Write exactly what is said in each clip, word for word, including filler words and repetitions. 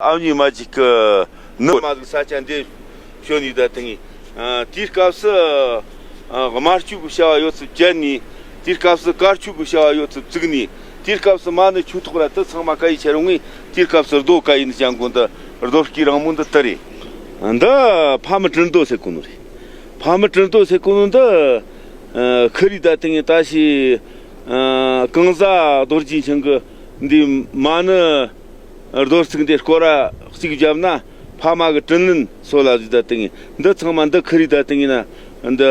ཨ་མྱེས་རྨ་ཆེན་གྱི་ནུབ་མ་ཟིག་ས་ཆ་འདི་བྱོན་ནས་ད་ཐེངས། ཨ། དེའི་སྐབས་སུ། ཨ། རྨ་ཆུ་གི་བྱ་བ་ཡོད་ཚད་བཅད་ནས། དེའི་སྐབས་སུ་དཀར་ཆུ་གི་བྱ་བ་ཡོད་ཚད་བཙུགས་ནས། དེའི་སྐབས་སུ་མ་ཎི་ཆོས་ཐོག་ར་དེ་ཚང་མ་ག་ཡི་ཆེ་རུང་ངས་དེའི་སྐབས་སུ་རྡོ་ག་ཡིན་ཅང་གོ་འདི་རྡོ་སྐས་རིང་མོ་འདི་དེ་རེད། འདི་ཕ་མི་དྲིན་རྡོ་ཟེར་གོ་ནོ་རེད། ཕ་མི་དྲིན་རྡོ་ཟེར་གོ་ནོ་འདི། ཨ། ཁི་རི་ད་ཐེངས་ད་ཞི། ཨ། གང་ཟག་རྡོ་རྗེ་འཆང་གི་འདི་མ་ཎི་རྡོ་བརྩིགས་འདི་སྐོར་ར་གཅིག་བརྒྱབ་ན། ཕ་མ་གི་དྲིན་ལན་གསོ་ལ་ཟིག་ད་ཐེངས་འདི་ཚང་མ་འདི་ཁི་རི་ད་ཐེངས་ན་འདི།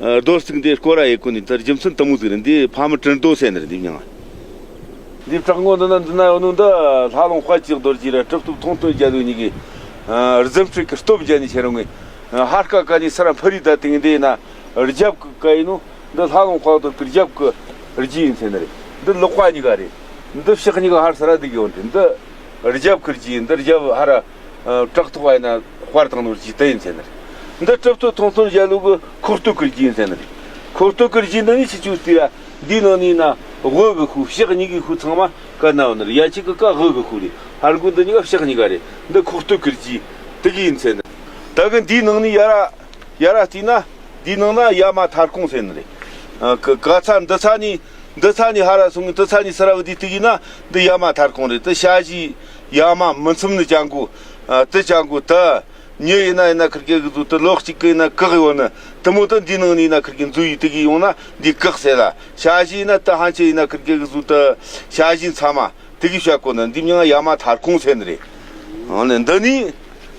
ཨ། རྡོ་བརྩིགས་འདི་སྐོར་ར་ཡེ་གོ་ནི་ད་རྒྱུ་མཚན་དེ་མོ་ཟིག་རེད། འདི་ཕ་མི་དྲིན་རྡོ་ཟེར་ནི་རེད། འདི་མྱང་། འདི་བྲག་ངོས་འདི་ན་འདི་ན་ཡོད་ནོ་འདི་ལྷ་ལུང་དཔལ་གྱི་རྡོ་རྗེ་ར་གྲུབ་ཐོབ་མཐོང་སྟོན་རྒྱལ་ལོ་གཉིས་ཀྱིས། ཨ། རྫུ་འཕྲུལ་གྱི་སྟོབས་བརྒྱབ་ནས་ཁྱེར་ཡོང་ངས། ཨ། ཕར་ཁ་ཀ་ནས་སར་ཕུ་རི་ད་ཐེངས་འདི་ན་རྒྱབ་ཀྱི་ཀ་ཡིན་ནོ། འདི་ལྷ་ལུང་དཔལ་རྡོར་གྱི་རྒྱབ་ཀྱི་རྗེས་ཡིན་ཟེར་ནི་རེད། འདི་ལོག་པ་གཉིས་ཀ་རེད། འདི་ཕྱོགས་གཉིས་ཀ་ཧར་སར་འདི་གི་ཡོང་དེ་འདི་རྒྱབ་ཀྱི་རྗེས། འདི་རྒྱབ་ཧར། ཨ། བྲག་ཐོག་ཡིན་ན་དཔར་བཏང་ནོ་རྗེས་དེ་ཡིན་ཟེར་ནི་རེད། འདི་གྲུབ་ཐོབ་མཐོང་སྟོན་རྒྱལ་ལོ་གི་ཁོག་སྟོད་ཀྱི་རྗེས་ཡིན་ཟེར་ནི་རེད། ཁོག་སྟོད་ཀྱི་རྗེས་འདི་ནི་ཆི་ཆུ་སྟེ་ཡ། འདིའི་ནང་ནས་ན་དབུ་གི་ཤུལ་ཕྱོགས་གཉིས་ཀྱི་ཤུལ་ཚང་མ་ག་ན་ཡོད་ནི་རེད། ཡ་གཅིག་གི་ཀ་དབུ་གི་ཤུལ་རེད། ཧར་གོ་འདི་གཉིས་ཀ་ཕྱོགས་གཉིས་ཀ་རེད། འདི་ཁོག་སྟོད་ཀྱི་རྗེས་དེ་གི་ཡིན་ཟེར་ནི། ད་གི་འདིའི་ནང་ནས་ཡ་ར། ཡ་ར་བལྟས་ན། འདིའི་ནང་ན་ཡ་མ་ཐར་ཁུང་ཟེར་ནི་རེད། ཨ། ག་ག་ཚ་འདི་ཚ་ནི། འདི་ཚ་ནི་ཧ་ར་སོང་ངི་འདི་ཚ་ནི་སར་བ་འདི་དེ་གི་ན་འདི་ཡ་མ་ཐར་ཁུང་རེད། དེ་ཞ་ཞི་ཡ་མ་མི་མཚམས་ནི་ཅང་གོ། ཨ། དེ་ཅང་གོ་དེ། མྱི་ཡིན་ན་ཡིན་ན་ཁིར་གེ་གི་ཟུ་དེ་ལོགས་གཅིག་གི་ཡིན་ན་བཀག་ཡོད་ནི་དེ་མོ་དེ། འདིའི་ནང་ནས་ཡིན་ན་ཁིར་གེ་འཛུལ་ཡི་དེ་གི་ཡོང་ན་འདི་བཀག་ཟེར་ལ། ཞ་ཞི་ཡིན་ན་དེ་ཧན་ཆེ་ཡིན་ན་ཁིར་གེ་གི་ཟུ་དེ་ཞ་ཞི་མཚམས་མ། དེ་གི་བཤད་གོ་ནི་འདི་མྱིང་ཡ་མ་ཐར་ཁུང་ཟེར་ནི་རེད། འོ་ནི་འདི་ནི།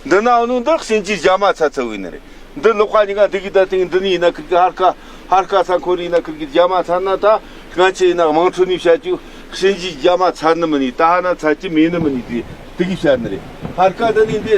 འདི་ན་འོ་ནི་འདི་གཤིན་རྗེ་རྒྱ་མ་ཚ་ཚ་བོ་ཡིན་ནི་རེད། འདི་ལོག་པ་གཉིས་ཀ་འདི་གི་ད་ཐེངས་འདི་ནི་ཡིན་ན་ཁིར་གི་ཧར་ཁ་ཧར་ཁ་ས་འཁོར་ཡིན་ན་ཁིར་གི་རྒྱ་མ་ཚ་ན། ད་སྔ་ཆེ་ཡིན་ན་དམངས་ཁྲོད་ནས་བཤད་རྒྱུ་གཤིན་རྗེ་རྒྱ་མ་ཚ་ནི་མི་ནི། ད་ཧ་ན་ཚ་རྒྱུ་མེད་ནི་མི་ནི་དེ་དེ་གི་བཤད་ནི་རེད། ཧར་ཁ་འདི་ནི་འདི་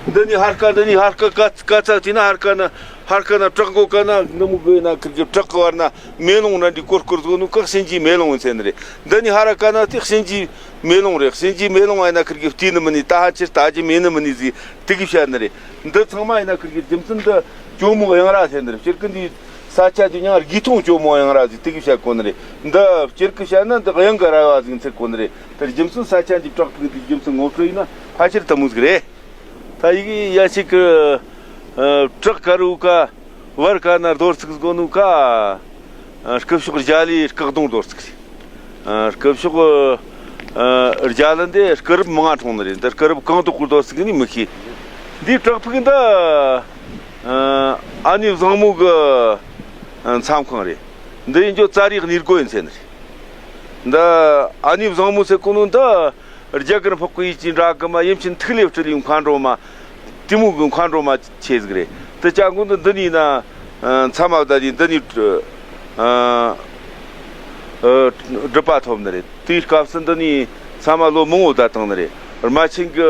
འདི་ནི་ཧར་ཁ་འདི་ནི་ཧར་ཁ་ཀ་ཀ་ཚ་དེ་ན་ཧར་ཁ་ན། ཧར་ཁ་ན་བྲག་མགོ་ཀ་ན་ནུབ་མོ་གི་ན་ཁིར་གི་བྲག་གི་བར་ན་མེ་ལོང་འདྲ་འདི་ཀོར་ཀོར་བཟོ་ནོ་ཀ་གཤིན་རྗེ་མེ་ལོང་ཡིན་ཟེར་ནི་རེད། འདི་ནི་ཧ་ར་ཀ་ན་དེ་གཤིན་རྗེ་མེ་ལོང་རེད། གཤིན་རྗེ་མེ་ལོང་ཡིན་ན་ཁིར་གི་བལྟས་ནི་མི་ནི། ད་ཧ་ཆེར་ལྟ་རྒྱུ་མེད་ནི་མི་ནི་ཟེར་དེ་གི་བཤད་ནི་རེད། འདི་ཚང་མ་ཡིན་ན་ཁིར་གི་རྒྱུ་མཚན་འདི་ཇོ་མོ་གཡང་ར་ཟེར་ནི་རེད། སྤྱིར་གི་འདི་ས་ཆ་འདི་མྱིང་དགེ་མཐོང་ཇོ་མོ་གཡང་ར་ཟེར་དེ་གི་བཤད་གོ་ནི་རེད། འདི་སྤྱིར་གི་བཤད་ན་འདི་གཡང་གི་ར་བ་ཟེར་ཟེར་གོ་ནི་རེད། དེར་རྒྱུ་མཚན་ས་ཆ་འདི་བྲག་ཕུག་འདི་རྒྱུ་མཚན་ངོ་སྤྲོད་ཡིན་ན་ཕལ་ཆེར་དེ་མོ་ཟིག་རེད། ད་ཡི་གེ་ཡ་ཞིག་གི། ཨ། བྲག་དཀར་བོ་ཀ་བར་ཀ་ན་རྡོ་བརྩིགས་གོ་ནོ་ཀ། ཨ། སྐུ་ཕྱོགས་རྒྱ་ལའི་སྐག་གདོང་རྡོ་བརྩིགས་རེད། ཨ། སྐུ་ཕྱོགས། ཨ། རྒྱ་ལ་འདི་སྐུ་རབས་མང་ང་འཁྲུངས་ནི་རེད། འདི་སྐུ་རབས་གང་དག་གི་རྡོ་བརྩིགས་ནི་མི་ཤེས། འདིའི་བྲག་ཕུག་འདི། ཨ། ཨ་ནེ་བཟང་མོ་གི། ཨ། མཚམས་ཁང་རེད། འདི་ཡིན་རྒྱུ་ཙཱ་རིའི་གནས་སྒོ་ཡིན་ཟེར་ནི་རེད། འདི་ཨ་ནེ་བཟང་མོ་ཟེར་གོ་ནོ་འདི། རྒྱ་གར་འཕགས་པའི་ཡུལ་གྱི་འདྲ་གི་མ་ཡུམ་ཆེན་ཐིག་ལེ་སྤྲུལ་བའི་མཁའ་འགྲོ་མ། དེ་མོ་གི་མཁའ་འགྲོ་མ་ཆེ་ཟིག་རེད། དེ་ཅག་གོ་འདི་འདི་ནས་ན། ཨ། མཚམས་མ་བསྡད་དེ་འདི་ནས། ཨ། ཨ། སྒྲུབ་པ་ཐོབ་ནི་རེད། དེའི་སྐབས་སུ་འདི་ནས་མཚམས་མ་ལོ་མང་བོ་བསྡད་བཏང་ནི་རེད། རྨ་ཆེན་གྱི་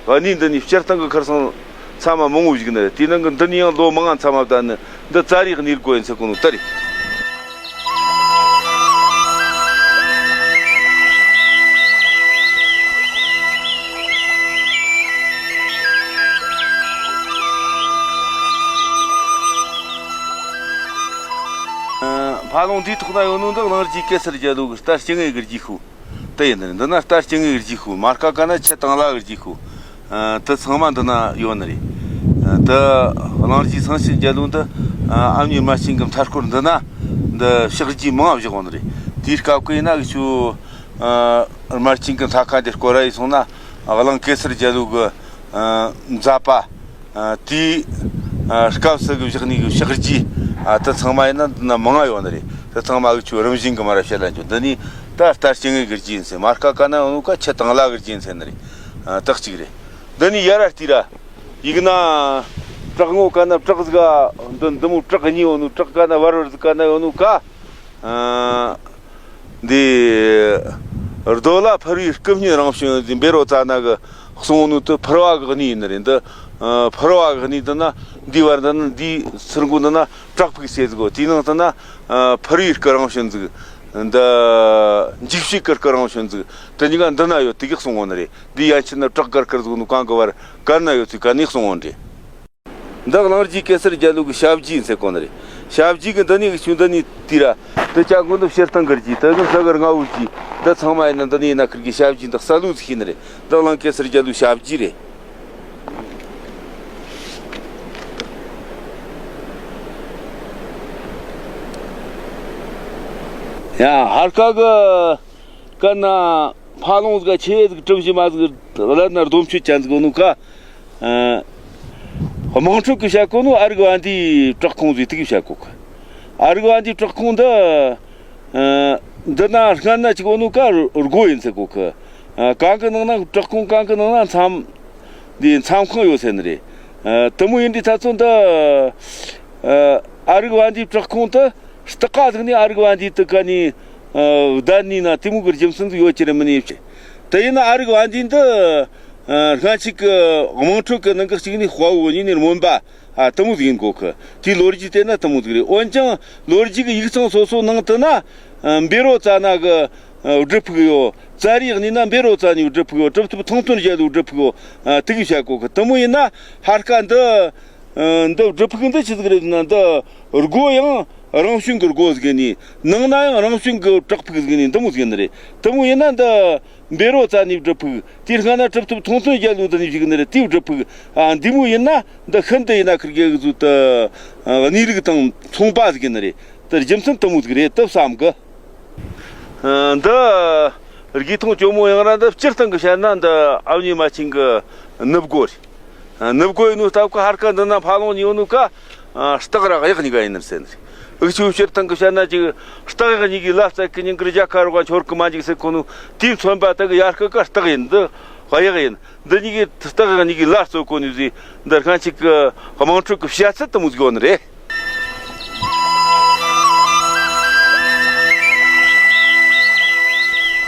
གནས་འདི་ནས་སྤྱིར་བཏང་གི་ཁར་སང་མཚམས་མ་མང་བོ་བཞུགས་ནི་རེད། དེའི་ནང་གི་འདི་ནས་ཡང་ལོ་མང་ང་མཚམས་མ་བསྡད་ནི་འདི་ཙཱ་རིའི་གནས་སྒོ་ཡིན་ཟེར་གོ་ནོ་དེ་རེད། ཕ་ལོང་འདིའི་ཐོག་ན་ཡོད་ནོ་འདི་གླང་རྗེ་གེ་སར་རྒྱལ་ལོ་གི་རྟ་སྤྱན་ལྔའི་གི་རྗེས་ཤུལ་དེ་ཡིན་ནི་རེད། འདི་ན་རྟ་སྤྱན་ལྔའི་གི་རྗེས་ཤུལ། མར་ཁ་ཀ་ན་ཆུ་དང་ལ་གི་རྗེས་ཤུལ། ཨ། དེ་ཚང་མ་འདི་ན་ཡོད་ནི་རེད། ཨ། དེ་གླང་རྗེ་སེང་ཆེན་རྒྱལ་ལོ་འདི། ཨ། ཨ་མྱེས་རྨ་ཆེན་གྱི་མཐའ་སྐོར་འདི་ན་འདི་ཕྱག་རྗེས་མང་བཞག་ཡོད་ནི་རེད། དེའི་སྐབས་ཀྱི་ཡིན་ན་གི་ཆུ། ཨ། རྨ་ཆེན་གྱི་མཐའ་ཁ་འདི་སྐོར་ར་ཡི་སོང་ན་གླང་གེ་སར་རྒྱལ་ལོ་གི། ཨ། མཛད་པ། ཨ། དེའི། ཨ། སྐབས་སུ་གི་བཞག་ནས་གི་ཕྱག་རྗེས། ཨ། དེ་ཚང་མ་ཡིན་ན་འདི་ན་མང་ང་ཡོད་ནི་རེད། དེ་ཚང་མ་གི་ཆུ་རིམ་བཞིན་གི་མར་ར་བཤད་ལ་འཇུག་འདི་ནི་ད་རྟ་སྤྱན་ལྔའི་གི་རྗེས་ཡིན་ཟེར། མར་ཁ་ཀ་ན་ཡོད་ནོ་ཀ་ཆུ་དང་ལ་གི་རྗེས་ཡིན་ཟེར་ནི་རེད། ཨ། དེ་གཅིག་རེད། འདི་ནི་ཡ་ར་བལྟས་ར། ཡིག་ན། བྲག་ངོས་ཀ་ན་བྲག་ཟིག་འདི་འདི་མོ་བྲག་གཉིས་ཡོད་ནོ། བྲག་ཀ་ན་བར་བར་ཟིག་ཀ་ན་ཡོད་ནོ་ཀ། ཨ། འདི་རྡོ་ལ་ཕུར་བུའི་སྐུ་བརྙན་རིང་བྱོན་ཟིག་བཻ་རོ་ཙ་ན་གི་གསུང་ནོ་དེ་ཕུར་བ་གི་གནས་ཡིན་ནི་རེད། འདི། ཨ། ཕུར་བ་གི་གནས་འདི་ན་འདི་བར་འདི་ན་འདི་ཚུར་མགོ་འདི་ན་བྲག་ཕུག་ཟེར་ཟིག་གོ། དེའི་ནང་དུ་ན། ཨ། ཕུར་བུའི་སྐུ་རིང་བྱོན་ཟིག་འདི་འཇིགས་བྱེད་ཀྱི་སྐུ་རིང་བྱོན་ཟིག་དེ་གཉིས་ཀ་འདི་ན་ཡོད་དེ་གི་གསུང་ངོ་ནི་རེད། འདི་ཡན་ཆད་ནི་བྲག་དཀར་དཀར་ཟིག་ནོ་གང་གི་བར་དཀར་ན་ཡོད་ཚུལ་ག་ནས་གསུང་ངོ་ནི་རེད། འདི་གླང་རྗེ་གེ་སར་རྒྱལ་ལོ་གི་ཞབས་རྗེས་ཡིན་ཟེར་གོ་ནི་རེད། ཞབས་རྗེས་གི་འདི་ནས་གི་ཆུ་འདི་ནས་དུས་ར། འདི་ཅ་གོ་འདི་སྤྱིར་བཏང་གི་རྗེས་དེ་གི་ས་གི་རྔ་བོའི་རྗེས་འདི་ཚང་མ་ཡིན་ན། འདི་ནས་ཡིན་ན་ཁིར་གི་ཞབས་རྗེས་འདི་གསལ་ལོ་ཟིག་ཤེས་ནི་རེད། འདི་གླིང་གེ་སར་རྒྱལ་བོའི་ཞབས་རྗེས་རེད། ཡ། ཧར་ཁ་གི་ཀ་ན་ཕ་ལོང་ཟིག་ཆེ་ཟིག་གྲུབ་བཞི་མ་ཟིག་ལ་ན་རྡོ་མཆོད་ཅན་ཟིག་ནུ་ཀ། ཨ། དམངས་ཁྲོད་ཀྱི་བཤད་གོ་ནོ་ཨ་རིག་བན་དེའི་བྲག་ཁུང་ཟིག་དེ་གི་བཤད་གོ་གི། ཨ་རིག་བན་དེའི་བྲག་ཁུང་འདི། ཨ། འདི་ན་སྔ་ན་ཅིག་གོ་ནོ་ཀ་སྒོ་ཡིན་ཟེར་གོ་གི། ཨ། གང་གི་ནང་ན་བྲག་ཁུང་གང་གི་ནང་ན་མཚམས། འདི་མཚམས་ཁང་ཡོད་ཟེར་ནི་རེད། ཨ། དེ་མོ་ཡིན་དུས་ད་ཚོ་འདི། ཨ། ཨ་རིག་བན་དེའི་བྲག་ཁུང་དུ། སྟག་ཀ་ཟིག་ནས་ཨ་རིག་བན་དེའི་དུ་ཀ་ནས། ཨ། བདའ་ནི་ན་དེ་མོ་གི་རྒྱུ་མཚན་ཟིག་ཡོད་ཀྱི་རེད་མིན་ནི་ཡོད་ཀྱི། དེ་ཡིན་ན་ཨ་རིག་བན་དེ་འདི། ཨ། སྔ་ཕྱི་གི་དམངས་ཁྲོད་ཀྱི་ནང་གི་གཅིག་ནས་དཔའ་བོ་གཉིས་ནས་རྨོན་པ། ཨ། དེ་མོ་ཟིག་ཡིན་གོ་གི། དེའི་ལོ་རྒྱུས་བལྟས་ན་དེ་མོ་ཟིག་རེད། འོན་ཀྱང་ལོ་རྒྱུས་ཀྱི་ཡིག་ཚང་སོ་སོ་ནང་དུ་ན། ཨ། བཻ་རོ་ཙ་ན་གི། ཨ། སྒྲུབ་ཕུག་ཡོད། ཙཱ་རི་གནས་ན་བཻ་རོ་ཙ་ནའི་སྒྲུབ་ཕུག་ཡོད། གྲུབ་ཐོབ་ཐང་སྟོན་རྒྱལ་པོའི་སྒྲུབ་ཕུག་ཡོད། ཨ། དེ་གི་བཤད་གོ་གི། དེ་མོ་ཡིན་ན་ཧར་ཁ་འདི། ཨ། འདི་སྒྲུབ་ཕུག་འདི་ཆི་ཟིག་རེད་ཟེར་ན། འདི་སྒོ་ཡང་རང་བྱུང་གི་སྒོ་ཟིག་ནི། ནང་ན་ཡང་རང་བྱུང་གི་བྲག་ཕུག་ཟིག་ནི། འདི་མོ་ཟིག་ནི་རེད། དེ་མོ་ཡིན་ན་འདི་བཻ་རོ་ཙ་ནའི་སྒྲུབ་ཕུག། དེའི་སྔ་ན་གྲུབ་ཐོབ་ཐང་སྟོན་རྒྱལ་པོ་འདི་ནས་བཞུགས་ནི་རེད། དེའི་སྒྲུབ་ཕུག། ཨ། འདི་མོ་ཡིན་ན་འདི་ཤིན་ཏུ་ཡིན་ན་ཁིར་གེ་གི་ཟུ་དུ། ཨ། གནས་ལུགས་དང་མཚུངས་པ་ཟིག་ནི་རེད། དེ་རྒྱུ་མཚན་དེ་མོ་ཟིག་རེད་དུ་བསམ་གི། ཨ། འདི་རྒས་མཐོང་ཇོ་མོ་ཡང་ར་འདི་སྤྱིར་བཏང་གི་བཤད་ན་འདི་ཨ་མྱེས་རྨ་ཆེན་གི་ནུབ་སྒོ་རེད། ཨ། ནུབ་སྒོ་ཡིན་ནོ་སྟབས་ཀ་ཧར་ཁ་འདི་ན་ཕ་ལོང་གཉིས་ཡོད་ནོ་ཀ། ཨ། སྟག་ར་གཡག་གཉིས་ཀ་ཡིན་ནི་ཟེར་ནི་རེད། འུ་ཆོ་སྤྱིར་བཏང་གི་བཤད་ན་ཅིག་སྟག་གཡག་གཉིས་ཀའི་ལ་རྩེ་གི་ཉིན་དཀར་རྒྱལ་ཁ་རོག་ག་འཆོར་གི་མ་འཇིག་ཟེར་གོ་ནོ། དེས་མཚོན་པ་དག་གི་ཡར་སྐུ་ཀ་སྟག་ཡིན། འདི་གཡག་ཡིན། འདི་གཉིས་ཀའི་སྟག་གཡག་གཉིས་ཀའི་ལ་རྩེ་གོ་ནི་ཟིག་འདི་སྔ་ཕྱི་གི་དམངས་ཁྲོད་གི་བཤད་ཚུལ་དེ་མོ་ཟིག་ཡོད་ནི་རེད།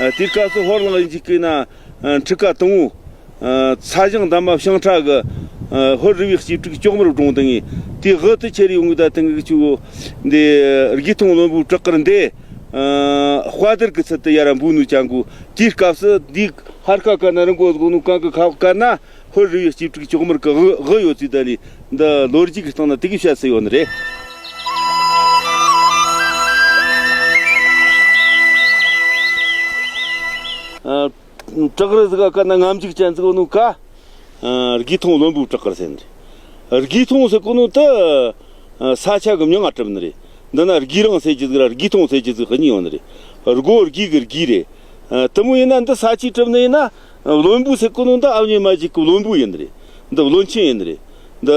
ཨ། དེའི་སྐབས་སུ་ཧོར་གླིང་གི་འཇིགས་སྐུལ་ན། ཨ། ཁྲི་ཀ་དང་བོ། ཨ། ཚ་ཞང་འདབ་མ་ཤིང་ཁྲ་གི། ཨ། ཧོར་རུ་བའི་གཅིག་དྲུག་ལྕོག་མར་བཀྲོངས་དང་ངེ། དེ་དབུ་དུ་ཁྱེར་ཡོང་གི་ད་དང་གི་ཆུ། འདི་རྒས་མཐོང་བློན་པོའི་བྲག་དཀར་འདི། ཨ། དཔའ་དར་གི་ཚུལ་དུ་ཡར་ར་འབུད་ནུ་ཅང་གོ། དེའི་སྐབས་སུ་འདི་ཧར་ཁ་ཀ་ན་རི་མགོ་སྒོ་ནུ་གང་གི་ཁ་ཁ་ན། ཧོར་རུ་བའི་གཅིག་དྲུག་ལྕོག་མར་གི་དབུ་དབུ་ཡོད་ཚུལ་ད་ལི་འདི་ལོ་རྒྱུས་ཀྱི་སྟེང་ན་དེ་གི་བཤད་སྲོལ་ཡོད་ནི་རེད། ཨ། བྲག་རི་ཟིག་ག་ན་ང་མཇུག་ཅན་ཟིག་ཡོད་ནོ་ཀ། ཨ། རྒས་མཐོང་བློན་པོའི་བྲག་དཀར་ཟེར་ནི་རེད། རྒས་མཐོང་ཟེར་གོ་ནོ་དེ། ཨ། ས་ཆ་གི་མྱིང་ང་གྲུབ་ནི་རེད། འདི་ན་རྒས་རང་ཟེར་རྒྱུ་ཟིག་ར་རྒས་མཐོང་ཟེར་རྒྱུ་ཟིག་གཉིས་ཡོད་ནི་རེད། སྒོ་རྒས་གི་རྒས་རེད། ཨ། དེ་མོ་ཡིན་ན་འདི་ས་ཆའི་གྲུབ་ནི་ཡིན་ན། བློན་པོ་ཟེར་གོ་ནོ་འདི་ཨ་མྱེས་རྨ་ཆེན་གི་བློན་པོ་ཡིན་ནི་རེད། འདི་བློན་ཆེན་ཡིན་ནི་རེད། འདི་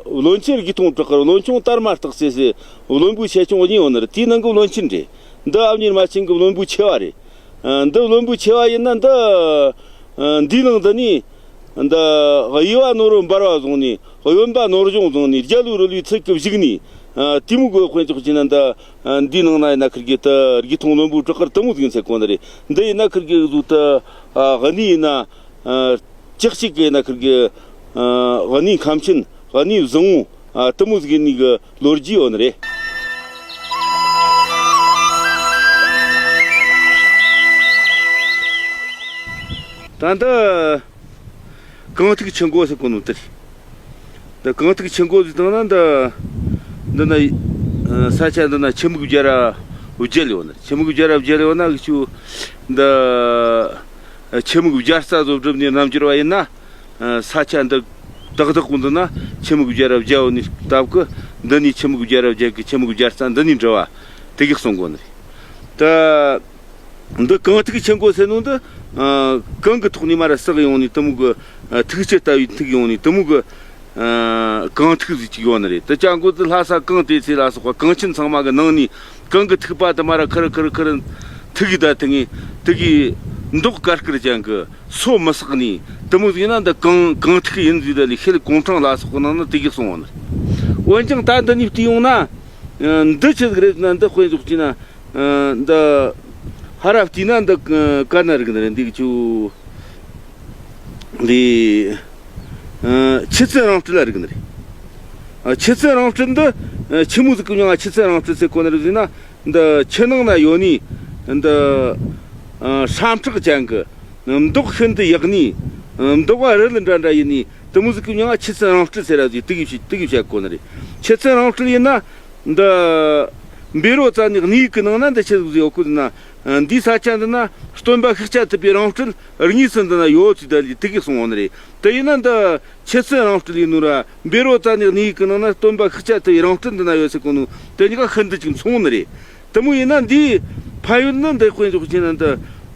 བློན་ཆེན་རྒས་མཐོང་བྲག་དཀར། བློན་ཆུང་དར་མ་སྟག་རྩེ་ཟེར། བློན་པོའི་ཆེ་ཆུང་གཉིས་ཡོད་ནི་རེད། དེའི་ནང་གི་བློན་ཆེན་རེད། འདི་ཨ་མྱེས་རྨ་ཆེན་གི་བློན་པོའི་ཆེ་བ་རེད། ཨ། འདི་བློན་པོའི་ཆེ་བ་ཡིན་ན་འདི། ཨ། འདིའི་ནང་འདི་ནི། འདི་དབྱེ་བ་ནོར་བུ་འབར་བ་བཟུང་ནས། གཡོན་པ་ནོར་གཞོང་བཟུང་ནས། རྒྱལ་བའི་རོལ་བའི་ཚུལ་གྱིས་བཞུགས་ནས། ཨ། དེ་མོ་གི་དཔེ་འཇོག་བྱས་ན་འདི། ཨ། འདིའི་ནང་ན་ཡིན་ན་ཁིར་གི་དེ་རྒས་མཐོང་བློན་པོའི་བྲག་དཀར་དེ་མོ་ཟིག་ཡིན་ཟེར་གོ་ནི་རེད། འདི་ཡིན་ན་ཁིར་གི་གཟུགས་དེ། ཨ། གནས་ཡིན་ན། ཨ། ལྕགས་གཅིག་གི་ཡིན་ན་ཁིར་གི། ཨ། གནས་ཁམས་ཆེན། གནས་བཟང་བོ། ཨ། དེ་མོ་ཟིག་ཡིན་ནི་གི་ལོ་རྒྱུས་ཡོད་ནི་རེད། ད་ལྟ་གངས་ཐིག་ཆུ་འགོ་ཟེར་གོ་ནོ་དེ་རེད། འདི་གངས་ཐིག་ཆུ་འགོ་ཟེར་བཏང་ན་འདི། འདི་ན། ཨ། ས་ཆ་འདི་ན་ཆུ་མིག་བརྒྱ་ར་བརྒྱད་ཡོད་ནི་རེད། ཆུ་མིག་བརྒྱ་ར་བརྒྱད་ཡོད་ན་གི་ཆུ། འདི། ཆུ་མིག་བརྒྱ་རྩ་བཟོ་བསྒྲུབས་ནས་རྣམ་འགྱུར་བ་ཡིན་ན། ཨ། ས་ཆ་འདི་ཏག་ཏག་གོ་འདི་ན་ཆུ་མིག་བརྒྱ་ར་བརྒྱད་ཡོད་ནི་སྟབས་ཀྱིས་འདི་ནས་ཆུ་མིག་བརྒྱ་ར་བརྒྱད་གི་ཆུ་མིག་བརྒྱ་རྩ་འདི་ནས་འབྲི་བ་དེ་གི་གསུང་གོ་ནི་རེད། ད་འདི་གངས་ཐིག་ཆུ་འགོ་ཟེར་ནོ་འདི། ཨ། གངས་གི་ཐོག་ནས་མར་ར་ཟགས་ཡོང་ནི་དེ་མོ་གི། ཨ། ཐིག་ཆུ་ལྟ་བུའི་ཐིག་ཡོང་ནི་དེ་མོ་གི། ཨ། གངས་ཐིག་ཟིག་ཅིག་ཡོད་ནི་རེད། དེ་ཅང་གོ་དེ་ལྷ་ས་གངས་ཏི་སེ་ལ་སོགས་པ་གངས་ཆེན་ཚང་མ་གི་ནང་ནས་གངས་གི་ཐིགས་པ་དེ་མར་ར་ཁུར་ཁུར་ཁུར་ཐིགས་ཡི་ད་དེ་ངས་དེ་གི་མདོག་དཀར་དཀར་ཅན་གི་སོ་མི་སག་ནི་དེ་མོ་ཟིག་ན་འདི་གངས་གངས་ཐིག་ཡིན་ཟིག་ད་ལི་ཤེལ་གུང་ཁྲང་ལ་སོགས་གི་ནང་ན་དེ་གི་གསུང་བ་ནི་རེད། འོན་ཀྱང་ད་འདི་ནས་བལྟས་ཡོང་ན། འདི་ཆི་ཟིག་རེད་ན་འདི་དཔེ་འཇོག་བྱས་ན། ཨ། འདི་ཧར་ར་བལྟས་ན་འདི་ཀ་ན་རིག་ནི་རེད། འདི་ཆུ་འདི། ཨ། ཆུ་ཚན་རིང་སྤྲུལ་ལ་རིག་ནི་རེད། ཨ། ཆུ་ཚན་རིང་སྤྲུལ་འདི། ཨ། ཆི་མོ་ཟིག་གི་མྱིང་ང་ཆུ་ཚན་རིང་སྤྲུལ་ཟེར་གོ་ནི་རེད་ཟེར་ན། འདི་ཆུ་ནང་ན་ཡོད་ནི། འདི། ཨ། སྲམ་ཁྲག་ཅན་གི། མདོག་ཤིན་ཏུ་ཡག་ནི། མདོག་བ་རི་ལི་འདྲ་འདྲ་ཡིན་ནི། དེ་མོ་ཟིག་གི་མྱིང་ང་ཆུ་ཚན་རིང་སྤྲུལ་ཟེར་ར་ཟིག་དེ་གི་བཤད་དེ་གི་བཤད་གོ་ནི་རེད། ཆུ་ཚན་རིང་སྤྲུལ་ཡིན་ན། འདི་བཻ་རོ་ཙ་ནའི་གནས་ཡིག་གི་ནང་ན་འདི་ཆི་ཟིག་ཡོད་གོ་ན། འདིའི་ས་ཆ་འདི་ན་སྟོན་པ་ཤཱཀྱ་ཐུབ་པའི་རང་སྲོལ་དངོས་སུ་འདི་ན་ཡོད་ཅེས་ད་ལི་དེ་གིས་གསུངས་ཡོད་ནི་རེད། དེ་ཡིན་ན་འདི་ཆུ་ཚན་རང་སྲོལ་ཡིན་ནོ་ར། བཻ་རོ་ཙ་ནའི་གནས་ཡིག་གི་ནང་ན་སྟོན་པ་ཤཱཀྱ་ཐུབ་པའི་རང་སྲོལ་འདི་ན་ཡོད་ཟེར་གོ་ནོ་དེ་གཉིས་ཀ་ཤིན་ཏུ་ཅིག་མཚུངས་ནི་རེད། དེ་མོ་ཡིན་ན་འདིའི་ཕན་ཡོན་ནི་འདི་དཔེ་འཇོག་བྱས་ན་འདི།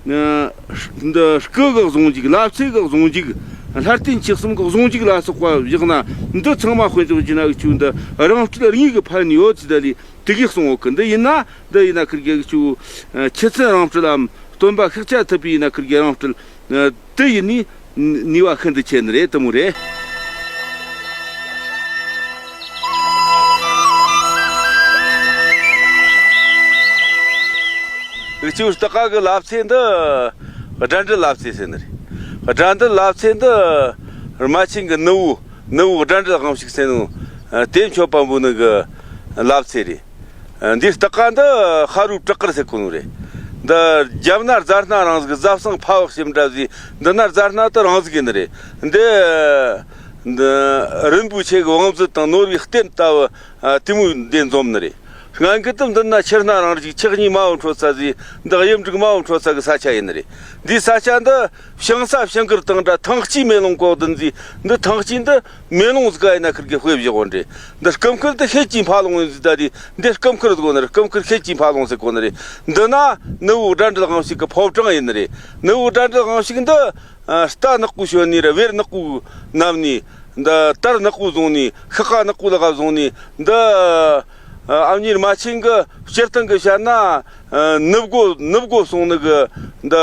འདི་སྐུ་གི་གཟུངས་འཇུག། ལབ་ཙེ་གི་གཟུངས་འཇུག། ལྷ་རྟེན་ཆོས་གསུམ་གི་གཟུངས་འཇུག་ལ་སོགས་པ་བཞག་ན་འདི་ཚང་མ་དཔེ་འཇོག་བྱས་ན་འུ་ཆོ་འདི་རང་སྲོལ་དངོས་གི་ཕན་ཡོད་ཅེས་ད་ལི་དེ་གིས་གསུངས་ཡོད་གི། འདི་ཡིན་ན་འདི་ཡིན་ན་ཁིར་གེ་འུ་ཆོ་ཆུ་ཚན་རང་སྲོལ་ལམ་སྟོན་པ་ཤཱཀྱ་ཐུབ་པའི་ཡིན་ན་ཁིར་གེ་རང་སྲོལ། དེ་ཡིན་ནི་ནུས་པ་ཤིན་ཏུ་ཆེ་ནི་རེད། དེ་མོ་རེད། འུ་ཆོའི་སྟག་ཁ་གི་ལབ་ཙེ་འདི་དགྲ་འདུལ་ལབ་ཙེ་ཟེར་ནི་རེད། དགྲ་འདུལ་ལབ་ཙེ་འདི་རྨ་ཆེན་གི་ནུ་བོ་ནུ་བོ་དགྲ་འདུལ་དབང་ཕྱུག་ཟེར་ནོ། དེ་མཆོད་པ་འབུལ་ནི་གི་ལབ་ཙེ་རེད། འདིའི་སྟག་ཁ་འདི་ཤ་རུའི་བྲག་དཀར་ཟེར་གོ་ནོ་རེད། འདི་རྒྱབ་ན་རྫ་སྣ་རང་ཟིག། རྫ་བསང་ཕ་བག་ཞིམ་འདྲ་ཟིག། འདི་ན་རྫ་སྣ་དེ་རང་ཟིག་ཡིན་ནི་རེད། འདི་འདི་རིན་པོ་ཆེ་གི་བང་མཛོད་དང་ནོར་བུའི་རྟེན་ལྟ་བུ་དེ་མོ་འདི་འཛོམས་ནི་རེད། སྔ་འགྱུར་དུ་འདི་ན་ཆུ་སྣ་རང་རིགས། ཆུ་གཉིས་མ་བུ་འཕྲོད་ས་ཟིག། འདི་གཡུ་འབྲུག་མ་བུ་འཕྲོད་ས་གི་ས་ཆ་ཡིན་ནི་རེད། འདིའི་ས་ཆ་འདི་བྱང་ས་བྱང་གུར་དང་འདྲ། ཐང་སྐྱའི་མེ་ལོང་གོ་བདུན་ཟིག། འདི་ཐང་སྐྱ་འདི་མེ་ལོང་ཟིག་ག་ཡིན་ན་ཁིར་གི་དཔེ་བཞག་གོ་འདྲེ། འདི་སྐུ་མཁར་འདི་ཤེལ་གྱི་ཕ་ལོང་ཡིན་ཟིག། ད་དེ་འདི་སྐུ་མཁར་ཟིག་གོ་ནི་རེད། སྐུ་མཁར་ཤེལ་གྱི་ཕ་ལོང་ཟེར་གོ་ནི་རེད། འདི་ན་ནུ་བོ་དགྲ་འདུལ་དབང་ཕྱུག་གི་ཕོ་བྲང་ཡིན་ནི་རེད། ནུ་བོ་དགྲ་འདུལ་དབང་ཕྱུག་འདི་རྟ་ནག་པོ་ཞོན་ནི་རེད། བེར་ནག་པོ་མནབས་ནི། འདི་དར་ནག་པོ་བཟུང་ནི། ཤ་ཁ་ནག་པོ་ལག་བཟུང་ནི། འདི་ཨ་མྱེས་རྨ་ཆེན་གི་སྤྱིར་བཏང་གི་བཤད་ན་ནུབ་སྒོ་ནུབ་སྒོ་སོང་ནི་གི་འདི་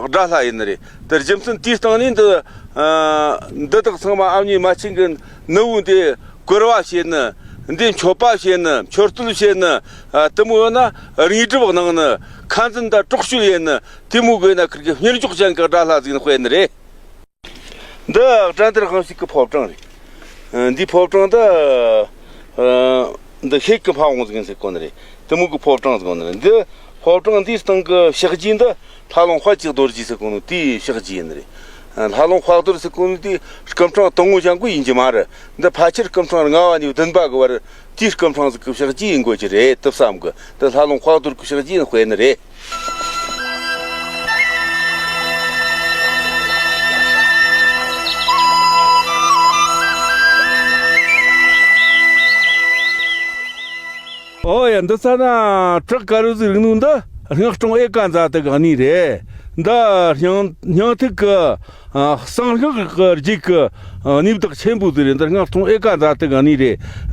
དགྲ་ལྷ་ཡིན་ནི་རེད། དེ་རྒྱུ་མཚན་དེའི་སྟེང་ནས་འདི་འདི་དག་ཚང་མ་ཨ་མྱེས་རྨ་ཆེན་གི་ནུ་བོ་འདི་བཀུར་བ་བྱེད་ནི། འདི་མཆོད་པ་བྱེད་ནི། མཆོད་བསྟོད་བྱེད་ནི། དེ་མོ་ཡོད་ན་དངོས་གྲུབ་གནང་ནི། ཁ་འཛིན་དང་གྲོགས་སྤྱོད་ཡེད་ནི། དེ་མོ་དགོས་ན་ཁིར་གི་གཉེན་གཅོག་ཅན་གི་དགྲ་ལྷ་ཟིག་ནི་དཔེ་ནི་རེད། འདི་དགྲ་འདུལ་དབང་ཕྱུག་གི་ཕོ་བྲང་རེད། འདིའི་ཕོ་བྲང་འདི་འདི་ཤེལ་གྱི་ཕ་བོང་ཟིག་ཡིན་ཟེར་གོ་ནི་རེད། དེ་མོ་གི་ཕོ་བྲང་ཟིག་ཡོད་ནི་རེད། འདི་ཕོ་བྲང་འདིའི་སྟེང་གི་ཕྱག་རྗེས་འདི་ལྷ་ལུང་དཔལ་གྱི་རྡོ་རྗེ་ཟེར་གོ་ནོ་དེའི་ཕྱག་རྗེས་ཡིན་ནི་རེད། ལྷ་ལུང་དཔལ་རྡོར་ཟེར་གོ་ནོ་དེ་སྐུ་ཕྲེང་དང་པོ་ཅན་གོ་ཡིན་གྱི་མ་རེད། འདི་ཕལ་ཆེར་སྐུ་ཕྲེང་ལྔ་བ་ནས་བདུན་པ་གི་བར་དེའི་སྐུ་ཕྲེང་ཟིག་གི་ཕྱག་རྗེས་ཡིན་དགོས་ཀྱི་རེད་དེ་བསམ་གི། འདི་ལྷ་ལུང་དཔལ་རྡོར་གི་ཕྱག་རྗེས་ཡིན་དཔེ་ནི་རེད། ཨོ་ཡ། འདི་ས་ན་བྲག་དཀར་བོ་ཟིག་རིག་ནོ་འདི་སྔགས་སྲུང་ཨེ་ཀ་ཛ་ཏི་གི་གནས་རེད། འདི་སྙིང་སྙིང་ཐིག་གི་ཨ་གསང་སྔགས་ཀྱི་རྒྱུད་ཀྱི་ཨ་གནས་བདག་ཆེན་པོ་ཟིག་རེད། འདི་སྔགས་སྲུང་ཨེ་ཀ་ཛ་ཏི་གི་གནས་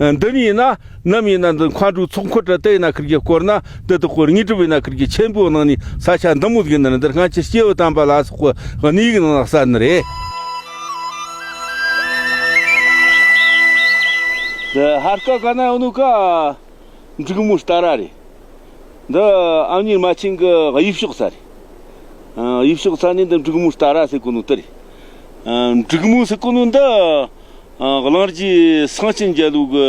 རེད། འདི་ནས་ཡིན་ན་ནམ་ཡིན་ན་འདི་མཁའ་འགྲོའི་ཚོགས་འཁོར་དྲ་དེ་ཡིན་ན་ཁིར་གི་བསྐོར་ན་འདི་དག་གི་དངོས་གྲུབ་ཡིན་ན་ཁིར་གི་ཆེན་པོ་གནང་ནས་ས་ཆ་འདི་མོ་ཟིག་ཡིན་ན་འདི་སྔ་ཕྱི་སྐྱེས་བུ་དམ་པ་ལ་སོགས་པའི་གནས་ཡིག་ནང་ན་གསལ་ནི་རེད། འདི་ཧར་ཀ་ག་ན་ཡོད་ནོ་ཀ་འབྲུག་མོ་སྟ་ར་རེད། འདི་ཨ་མྱེས་རྨ་ཆེན་གི་གཡས་ཕྱོགས་ས་རེད། ཨ་གཡས་ཕྱོགས་ས་ནས་འདི་འབྲུག་མོ་སྟ་ར་ཟེར་གོ་ནོ་དེ་རེད། ཨ་འབྲུག་མོ་ཟེར་གོ་ནོ་འདི་ཨ་གླིང་རྗེ་སེང་ཆེན་རྒྱལ་ལོ་གི་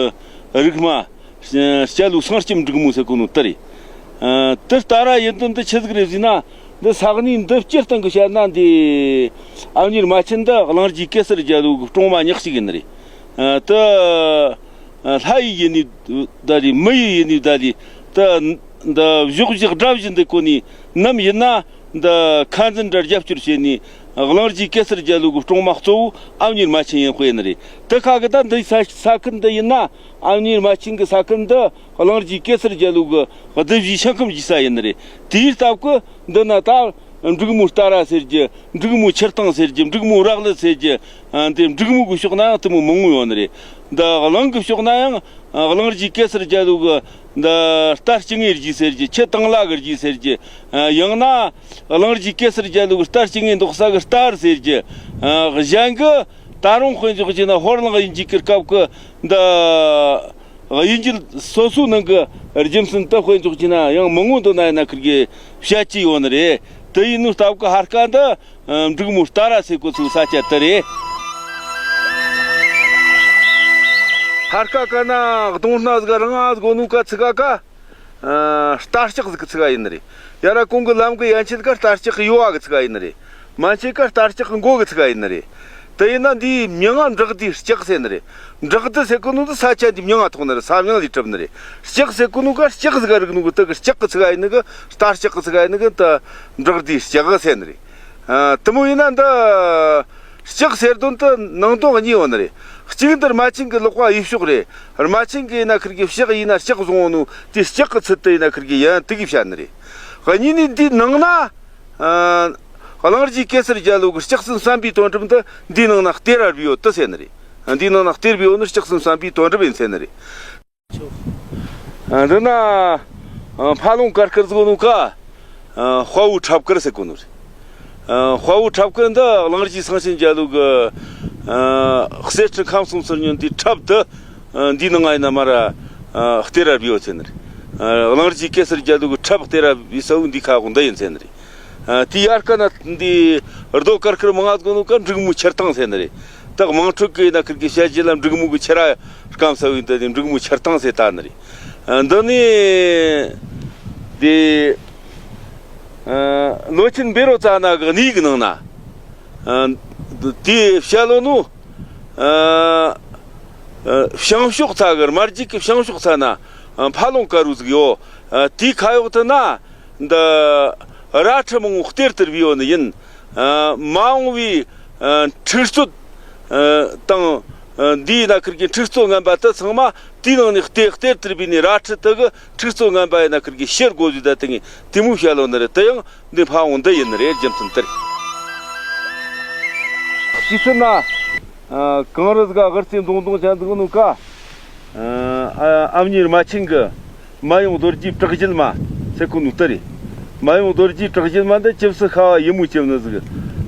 རིགས་མ། སྐྱ་ལོ་སེང་སྐྱ་འབྲུག་མོ་ཟེར་གོ་ནོ་དེ་རེད། ཨ་དེ་སྟ་ར་ཡིན་དོན་འདི་ཆི་ཟིག་རེད་ཟེར་ན། འདི་ས་གནས་འདི་སྤྱིར་བཏང་གི་བཤད་ན་འདི་ཨ་མྱེས་རྨ་ཆེན་འདི་གླིང་རྗེ་གེ་སར་རྒྱལ་ལོ་གི་སྲུང་མ་ཉག་གཅིག་ཡིན་ནི་རེད། ཨ་དེ་ལྷ་ཡི་ཡུལ་ནས་ད་རེད། མི་ཡི་ཡུལ་ནས་ད་རེད། ད་འདི་གཞོགས་བཞི་དགྲ་བཞི་འདི་གོ་ནས་ནམ་ཡིན་ན་འདི་ཁ་འཛིན་དྲ་རྒྱབ་སྐྱོར་བྱས་ནས་གླིང་རྗེ་གེ་སར་རྒྱལ་ལོ་གི་སྲུང་མ་གཙོ་བོ་ཨ་མྱེས་རྨ་ཆེན་ཡིན་དཔེ་ནི་རེད། དེ་ཁ་གི་ད་འདི་ས་ས་ཁུལ་འདི་ཡིན་ན་ཨ་མྱེས་རྨ་ཆེན་གི་ས་ཁུལ་འདི་གླིང་རྗེ་གེ་སར་རྒྱལ་ལོ་གི་གདུལ་བྱའི་ཞིང་ཁམས་ཀྱི་ས་ཡིན་ནི་རེད། དེའི་སྟབས་ཀྱིས་འདི་ན་ད་འབྲུག་མོ་སྟ་ར་ཟེར་རྒྱུ། འབྲུག་མོ་ཆུ་སྟེང་ཟེར་རྒྱུ། འབྲུག་མོ་རག་ལུ་ཟེར་རྒྱུ། ཨ་འདི་འབྲུག་མོ་གི་ཕྱོགས་ན་ཡང་དེ་མོ་མང་ངོ་ཡོད་ནི་རེད། འདི་གླིང་གི་ཕྱོགས་ན་ཡང་ཨ་གླིང་རྗེ་གེ་སར་རྒྱལ་ལོ་གི་འདི་རྟ་སྐྱེ་དངོས་རྒྱུད་ཟེར་རྒྱུ། ཆུ་དང་ལ་གི་རྒྱུད་ཟེར་རྒྱུ། ཨ་ཡང་ན་གླིང་རྗེ་གེ་སར་རྒྱལ་ལོ་གི་རྟ་སྐྱེ་དངོས་འདོགས་ས་གི་རྟ་རུ་ཟེར་རྒྱུ། ཨ་གཞན་གྱི་ད་རུང་དཔེ་འཇོག་བྱས་ན་ཧོར་གླིང་དབྱིན་ཇི་གི་སྐབས་ཀྱི་འདི་དབྱིན་ཇི་སོ་སོའི་ནང་གི་རྒྱུ་མཚན་དེ་དཔེ་འཇོག་བྱས་ན་ཡང་མང་ངོ་འདོད་ན་ཡིན་ན་ཁིར་གི་བཤད་ཀྱི་ཡོད་ནི་རེད། དེ་ཡིན་ནོ་སྟབས་ཀྱིས་ཧར་ཀ་འདི་འབྲུག་མོ་སྟ་ར་ཟེར་གོ་ཚུལ་ས་ཆ་དེ་རེད། ཧར་ཀ་ག་ན་གདོང་སྣ་ཟིག་རིང་ང་ཟིག་གོ་ནོ་ཀ་ཚི་ག་ཀ་ཨ་རྟ་ལྕག་ཟིག་གི་ཚི་ག་ཡིན་ནི་རེད། ཡ་ར་གོང་གི་ལམ་གི་ཡན་ཆད་ཀ་རྟ་ལྕག་གི་ཡོལ་བ་གི་ཚི་ག་ཡིན་ནི་རེད། མན་ཆད་ཀ་རྟ་ལྕག་གི་མགོ་གི་ཚི་ག་ཡིན་ནི་རེད། དེ་ཡིན་ན་འདིའི་མིང་ང་བྲག་བསྡུས་ལྕགས་ཟེར་ནི་རེད། བྲག་བསྡུས་ཟེར་གོ་ནོ་འདི་ས་ཆ་འདི་མིང་ང་ཐོགས་ནི་རེད། ས་མིང་ལས་གྲུབ་ནི་རེད། ལྕགས་ཟེར་གོ་ནོ་ག་ལྕགས་ཟིག་ག་རིག་ནོ་གི་དེ་གི་ལྕགས་གི་ཚིག་ག་ཡིན་ནི་གི། རྟ་ལྕགས་གི་ཚིག་ག་ཡིན་ནི་གི་ད་བྲག་བསྡུས་ལྕགས་ཟེར་ནི་རེད། ཨ། དེ་མོ་ཡིན་ན་འདི་ལྕགས་ཟེར་དོན་དུ་ནང་དོན་གཉིས་ཡོད་ནི་རེད། གཅིག་འདི་རྨ་ཆེན་གི་ལག་པ་ཡུལ་ཕྱོགས་རེད། རྨ་ཆེན་གི་ཡིན་ན་ཁིར་གི་ཕྱག་ཡིན་ན་ལྕགས་བཟུང་ནོ་དེ་ལྕགས་གི་ཚུལ་དུ་ཡིན་ན་ཁིར་གི་ཡིན་དེ་གི་བཤད་ནི་རེད། གཉིས་ནི་འདི་ནང་ན། ཨ། གླིང་རྗེ་གེ་སར་རྒྱལ་ལོ་གི་ལྕགས་ཟིན་བསམ་པའི་དོན་གྲུབ་འདི་འདིའི་ནང་ན་གཏེར་ར་སྦས་ཡོད་དེ་ཟེར་ནི་རེད། འདིའི་ནང་ན་གཏེར་སྦས་ཡོད་ནི་ལྕགས་ཟིན་བསམ་པའི་དོན་གྲུབ་ཡིན་ཟེར་ནི་རེད། ཨ། འདི་ན། ཨ། ཕ་ལུང་དཀར་དཀར་ཟིག་ནོ་ཀ་ཨ། དཔའ་བོ་ཁྲབ་དཀར་ཟེར་གོ་ནོ་རེད། ཨ། དཔའ་བོ་ཁྲབ་དཀར་འདི་གླིང་རྗེ་སེང་ཆེན་རྒྱལ་ལོ་གི། ཨ། གསེར་ཁྲི་ཁམས་གསུམ་ཚུར་ཉོན་དེའི་ཁྲབ་དེ། ཨ། འདིའི་ནང་ང་ཡིན་ན་མ་ར། ཨ། གཏེར་ར་སྦས་ཡོད་ཟེར་ནི་རེད། ཨ། གླིང་རྗེ་གེ་སར་རྒྱལ་ལོ་གི་ཁྲབ་གཏེར་ར་སྦས་ས་བོ་འདིའི་ཁ་འོག་འདི་ཡིན་ཟེར་ནི་རེད། ཨ། དེའི་ཡར་ཀ་ན་འདི་རྡོ་དཀར་དཀར་མང་ང་ཟིག་ནོ་ཀ་འབྲུག་མོ་ཆུ་སྟེང་ཟེར་ནི་རེད། ད་དམངས་ཁྲོད་ཀྱི་ཡིན་ན་ཁིར་གི་བཤད་རྒྱུ་ལ་འབྲུག་མོ་གི་ཆུ་ར་སྐམ་ས་བོ་ཡིན། ད་དེ་འབྲུག་མོ་ཆུ་སྟེང་ཟེར་ད་ནི་རེད། ཨ། འདི་ནི་དེ། ཨ། ལོ་ཆེན་བཻ་རོ་ཙ་ན་གི་གནས་གི་ནང་ན། ཨ། དེ་བཤད་ལོ་ནོ། ཨ། ཨ། བྱང་ཕྱོགས་ཚ་གི་རྨ་རྒྱུད་ཀྱི་བྱང་ཕྱོགས་ཚ་ན། ཨ། ཕ་ལུང་དཀར་བོ་ཟིག་ཡོད། ཨ། དེའི་ཁ་འོག་དེ་ན་འདི་རལ་གྲི་མང་བོ་གཏེར་དུ་སྦས་ཡོད་ནི་ཡིན། ཨ། མ་འོངས་པའི། ཨ། འཁྲུག་རྩོད། ཨ། དང་། ཨ། འདིའི་ན་ཁིར་གི་འཁྲུག་རྩོད་ངན་པ་དེ་ཚང་མ་དེའི་ནང་ནས་གཏེར་གཏེར་དུ་སྦས་ནས་རལ་གྲི་དེ་གི་འཁྲུག་རྩོད་ངན་པ་ཡིན་ན་ཁིར་གི་ཕྱིར་དགོས་ཟིག་ད་དེ་ངས་དེ་མོ་བཤད་ལོ་ནི་རེད། དེ་ཡང་འདི་ཕ་བོང་འདི་ཡིན་ནི་རེད། རྒྱུ་མཚན་དེ་རེད། ཕྱི་ཚུལ་ན། ཨ། གངས་རི་ཟིག་ག་གར་རྩེ་མདོང་མདོང་ཅན་འདུག་ནོ་ཀ་ཨ། ཨ། ཨ་མྱེས་རྨ་ཆེན་གི་མ་ཡུམ་རྡོ་རྗེ་བྲག་བརྒྱུད་མ་ཟེར་གོ་ནོ་དེ་རེད། མ་ཡུམ་རྡོ་རྗེ་བྲག་བརྒྱུད་མ་འདི་ཇི་སྲིད་ཤ་བ་ཡིན་མོ་ཅན་ནི་ཟིག་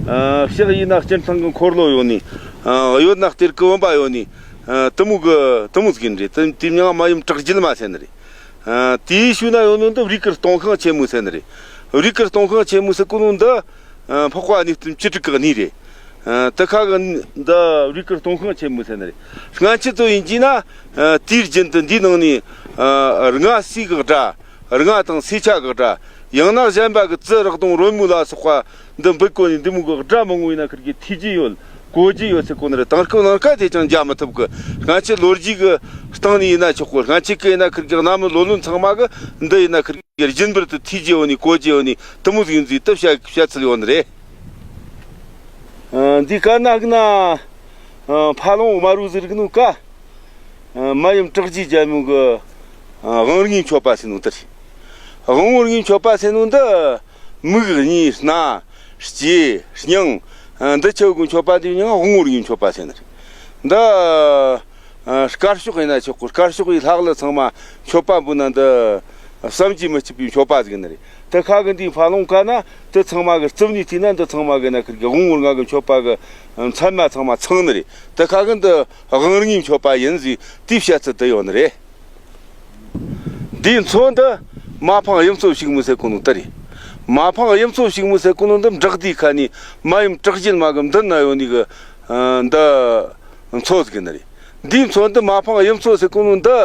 ཨ། ཕྱག་ཡིན་ན་སྤྱིར་བཏང་གི་འཁོར་ལོ་ཡོད་ནི། ཨ། གཡོན་ན་གཏེར་གི་བུམ་པ་ཡོད་ནི། ཨ། དེ་མོ་གི་དེ་མོ་ཟིག་ཡིན་རེད། དེ་དེའི་མིང་ང་མ་ཡུམ་བྲག་བརྒྱུད་མ་ཟེར་ནི་རེད། ཨ། དེའི་ཤུལ་ན་ཡོད་ནོ་འདི་རིགས་ཀྱི་སྟོང་ཁང་ཆེན་མོ་ཟེར་ནི་རེད། རིགས་ཀྱི་སྟོང་ཁང་ཆེན་མོ་ཟེར་གོ་ནོ་འདི། ཨ། འཕགས་པ་གནས་བརྟན་བཅུ་དྲུག་གི་གནས་རེད། ཨ། དེ་ཁ་གི་འདི་རིགས་ཀྱི་སྟོང་ཁང་ཆེན་མོ་ཟེར་ནི་རེད། སྔ་ཕྱི་དུ་ཡིན་གྱི་ན། ཨ། དུས་རྒྱུན་དུ་འདིའི་ནང་ནས། ཨ། རྔ་སིལ་གི་སྒྲ། རྔ་དང་སིལ་ཆ་གི་སྒྲ། ཡང་ན་གཞན་པ་གི་ཙི་རག་དང་རོལ་མོ་ལ་སོགས་པ་འདི་འབུད་གོ་ནས་འདི་མོ་གི་སྒྲ་མང་བོ་ཡིན་ན་ཁིར་གི་ཐོས་རྒྱུ་ཡོད། གོ་རྒྱུ་ཡོད་ཟེར་གོ་ནི་རེད། དེང་སྐབས་ནང་ཁ་དེ་ཅང་མཇལ་མི་ཐུབ་གི། སྔ་ཕྱི་ལོ་རྒྱུས་གི་སྟེང་ནས་ཡིན་ན་ཆོག་གི། སྔ་ཕྱི་གི་ཡིན་ན་ཁིར་གི་གནའ་མི་ལོ་ལོན་ཚང་མ་གི་འདི་ཡིན་ན་ཁིར་གི་རྒྱུན་པར་དུ་ཐོས་རྒྱུ་ཡོད་ནི་གོ་རྒྱུ་ཡོད་ནི་དེ་མོ་ཟིག་ཡིན་ཟིག་ད་བཤད་བཤད་ཚུལ་ཡོད་ནི་རེད། ཨ། འདི་ཀ་ན་གི་ན། ཨ། ཕ་ལུང་དམར་བོ་ཟིག་རིག་ནོ་ཀ་ཨ། མ་ཡུམ་བྲག་རྗེ་རྒྱལ་མོ་གི། ཨ། དབང་རྔའི་མཆོད་པ་ཟེར་ནོ་འདི་རེད། དབང་བོ་རྔའི་མཆོད་པ་ཟེར་ནོ་འདི། མིག་གཉིས་སྣ། ལྕེ། སྙིང་། ཨ། འདི་ཆོ་གི་མཆོད་པ་འདི་མིང་ང་དབང་བོ་རྔའི་མཆོད་པ་ཟེར་ནི་རེད། འདི། ཨ། དཀར་ཕྱོགས་ཡིན་ན་ཆོག་གི། དཀར་ཕྱོགས་ཡི་ལྷ་ཀླུ་ཚང་མ་མཆོད་པ་འབུལ་ན་འདི་བསམ་གྱིས་མི་ཁྱབ་པའི་མཆོད་པ་ཟིག་ཡིན་ནི་རེད། དེ་ཁ་གི་འདིའི་ཕ་ལུང་ཀ་ན་དེ་ཚང་མ་གི་རྩིབ་ནས་བལྟས་ན་འདི་ཚང་མ་གི་ན་ཁིར་གི་དབང་བོ་རྔ་གི་མཆོད་པ་གི་མཚན་མ་ཚང་མ་ཚང་ནི་རེད། དེ་ཁ་གི་འདི་དབང་རྔའི་མཆོད་པ་ཡིན་ཟིག་དེའི་བཤད་ཚུལ་དེ་ཡོད་ནི་རེད། འདིའི་མཚོ་འདི་མ་ཕང་གཡུ་མཚོ་ཕྱུག་མོ་ཟེར་གོ་ནོ་དེ་རེད། མ་ཕང་གཡུ་མཚོ་ཕྱུག་མོ་ཟེར་གོ་ནོ་འདི་བྲག་བསྡུས་ཁ་ནས་མ་ཡུམ་བྲག་རྒྱལ་མ་གི་མདུན་ན་ཡོད་ནི་གི། ཨ། འདི་མཚོ་ཟིག་ཡིན་ནི་རེད། འདིའི་མཚོ་འདི་མ་ཕང་གཡུ་མཚོ་ཟེར་གོ་ནོ་འདི་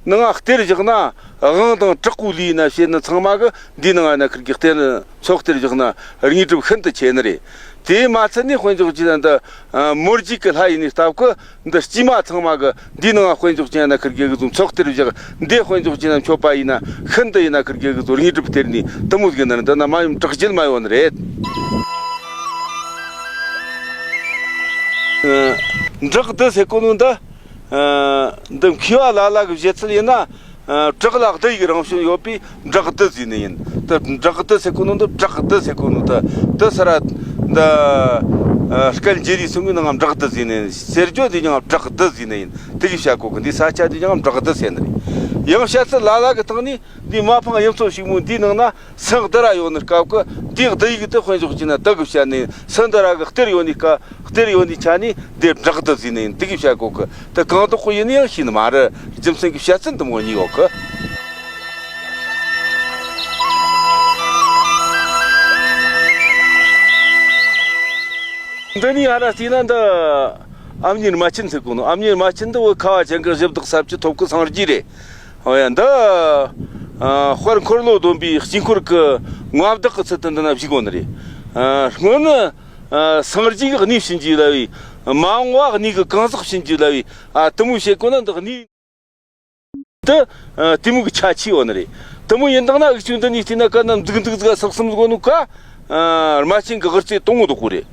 ནང་ང་གཏེར་བཞག་ན། དབང་དང་དྲག་པོའི་ལས་ཡིན་ན་བྱེད་ནི་ཚང་མ་གི་འདིའི་ནང་ང་ཡིན་ན་ཁིར་གི་གཏེར་མཚོ་གཏེར་བཞག་ན་དངོས་གྲུབ་ཤིན་ཏུ་ཆེ་ནི་རེད། དེ་མ་ཚད་ནས་དཔེ་འཇོག་བྱས་ན་འདི། ཨ། མོ་རྒྱུད་ཀྱི་ལྷ་ཡིན་ནི་སྟབས་ཀྱིས། འདི་སྐྱེས་མ་ཚང་མ་གི་འདིའི་ནང་དཔེ་འཇོག་ཅན་ན་ཁིར་གི་གི་ཚོ་མཚོ་གཏེར་བཞག་འདི་དཔེ་འཇོག་ཅན་ན་མཆོད་པ་ཡིན་ན་ཤིན་ཏུ་ཡིན་ན་ཁིར་གི་གི་ཚོ་དངོས་གྲུབ་སྟེར་ནི་དེ་མོ་ཟིག་ཡིན་ནི། འདི་ན་མ་ཡུམ་བྲག་རྒྱལ་མ་ཡོད་ནི་རེད། ཨ། བྲག་བསྡུས་ཟེར་གོ་ནོ་འདི། ཨ། འདི་མཁས་པ་ལ་ལ་གི་བཞེད་ཚུལ་ཡིན་ན། ཨ། བྲག་ལ་བསྡུ་ཡིག་རང་བྱོན་ཡོད་པས་བྲག་བསྡུས་ཟེར་ནི་ཡིན། དེ་བྲག་བསྡུས་ཟེར་གོ་ནོ་འདི་བྲག་བསྡུས་ཟེར་གོ་ནོ་འདི་འདི་ས་ར་འདི། ཨ། སྐལ་འཇེ་རི་སོང་གི་ནང་བྲག་བསྡུས་ཟེར་ནི་ཡིན། ཟེར་རྒྱུ་འདི་ཀྱང་བྲག་བསྡུས་ཟེར་ནི་ཡིན། དེ་གི་བྱ་གོ་གི། འདི་ས་ཆ་འདི་ཀྱང་བྲག་བསྡུས་ཟེར་ནི་རེད། ཡང་བཤད་ཚུལ་ལ་ལ་གི་སྟེང་ནས་འདི་མ་ཕང་གཡུ་མཚོ་ཕྱུག་མོ་འདིའི་ནང་ན་སེང་བསྡུ་ར་ཡོད་ནི་སྐབས་ཀྱི་འདི་བསྡུ་ཡིག་དེ་དཔེ་འཇོག་བྱས་ན་དེ་གི་བཤད་ནི་ཡིན། སེང་བསྡུ་ར་གི་གཏེར་ཡོད་ནི་སྐབས། གཏེར་ཡོད་ནི་ཆ་ནས་འདི་བྲག་བསྡུས་ཟེར་ནི་ཡིན། དེ་གི་བཤད་གོ་གི། དེ་གང་དག་གི་ཡིན་ནི་ཡང་ཤེས་ནི་མ་རེད། རྒྱུ་མཚན་གི་བཤད་ཚུལ་འདི་མོ་གཉིས་ཡོད་གི། འདི་ནས་ཧ་ར་བལྟས་ན་འདི་ཨ་མྱེས་རྨ་ཆེན་ཟེར་གོ་ནོ། ཨ་མྱེས་རྨ་ཆེན་འདི་བོད་ཁ་བ་ཅན་གི་གཞི་བདག་ས་བཅུ་ཐོབ་གི་སངས་རྒྱས་རེད། ཨོ་ཡ། འདི། ཨ། དཔལ་འཁོར་ལོ་སྡོམ་པའི་དཀྱིལ་འཁོར་གྱི་མངའ་བདག་གི་ཚུལ་དུ་འདི་ན་བཞུགས་ཡོད་ནི་རེད། ཨ། སྔོན་ནི། ཨ། སངས་རྒྱས་ཀྱི་གནས་བྱིན་གྱིས་བརླབས་པའི་ མ་འོངས་པ་གནས་གི་གང་ཟག་བྱིན་གྱིས་བརླབས་པའི་ཨ་དེ་མོ་བྱེད་དགོས་ན་འདི་གནས། དེ་ཨ་དེ་མོ་གི་ཆ་ཆེ་བ་ནི་རེད། དེ་མོ་ཡིན་དང་ན་འུ་ཆོ་འདི་ནས་བལྟས་ན་ག་ན་འདུག་འདུག་ཟིག་ཟག་གསུམ་ཟིག་ནོ་ཀ་ཨ་རྨ་ཆེན་གི་དབུ་རྩེ་དང་པོ་དེ་ཀོ་རེད།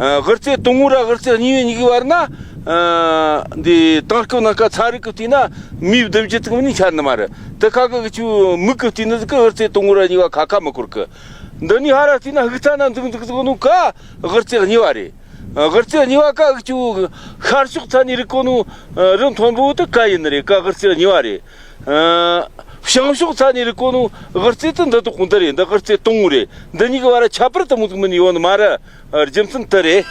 ཨ་དབུ་རྩེ་དང་པོ་ར་དབུ་རྩེ་གཉིས་པའི་གཉིས་ཀའི་བར་ན་ཨ་འདི་དེང་སྐབས་ནང་ཀ་ཚན་རིག་གི་བལྟས་ན་མིའི་ལྡེམ་རྒྱུ་དེ་མོ་ནས་ཆ་ནི་མ་རེད། དེ་ཁ་གི་འུ་ཆོ་མིག་གིས་བལྟས་ནི་ཟིག་གི་དབུ་རྩེ་དང་པོ་ར་གཉིས་པ་ཁ་ཁ་མི་འཁོར་གི། འདི་ནས་ཧར་ར་བལྟས་ན་ཧུག་ཚ་ན་འདུག་འདུག་ཟིག་ནོ་ཀ་དབུ་རྩེ་གཉིས་པ་རེད། དབུ་རྩེ་གཉིས་པ་ཀ་འུ་ཆོ་ཤར་ཕྱོགས་ཚ་ནས་རིག་གོ་ནོ་རི་མཐོན་པོ་དེ་ཀ་ཡིན་ནི་རེད། ཀ་དབུ་རྩེ་གཉིས་པ་རེད། བྱང་ཕྱོགས་ཚ་ནས་རིག་གོ་ནོ་དབུ་རྩེ་དེ་འདི་དེ་ཀོ་འདི་རེད། འདི་དབུ་རྩེ་དང་པོ་རེད། འདི་གཉིས་ཀྱི་བར་ཆད་པ་དེ་མོ་ཟིག་མིན་ཡོད་ནི་མ་རེད། རྒྱུ་མཚན་དེ་རེད།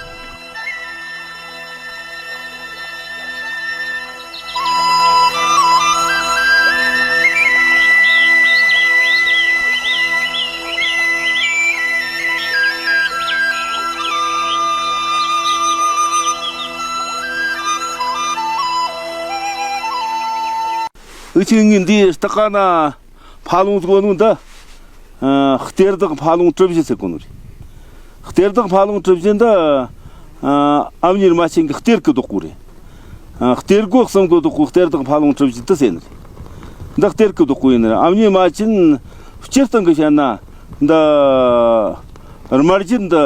འུ་ཆོ་ངས་འདིའི་ལྟག་ཀ་ན་ཕ་ལུང་ཟིག་ཡོད་ནོ་འདི། ཨ་གཏེར་བདག་ཕ་ལུང་གྲུ་བཞི་ཟེར་གོ་ནོ་རེད། གཏེར་བདག་ཕ་ལུང་གྲུ་བཞི་འདི་ཨ་ཨ་མྱེས་རྨ་ཆེན་གྱི་གཏེར་གྱི་བདག་པོ་རེད། ཨ་གཏེར་སྒོ་གསུམ་གྱི་བདག་པོ་གཏེར་བདག་ཕ་ལུང་གྲུ་བཞི་འདི་ཟེར་ནི་རེད། འདི་གཏེར་གྱི་བདག་པོ་ཡིན་ནི་རེད། ཨ་མྱེས་རྨ་ཆེན་སྤྱིར་བཏང་གི་བཤད་ན་འདི་རྨ་རྒྱུད་འདི་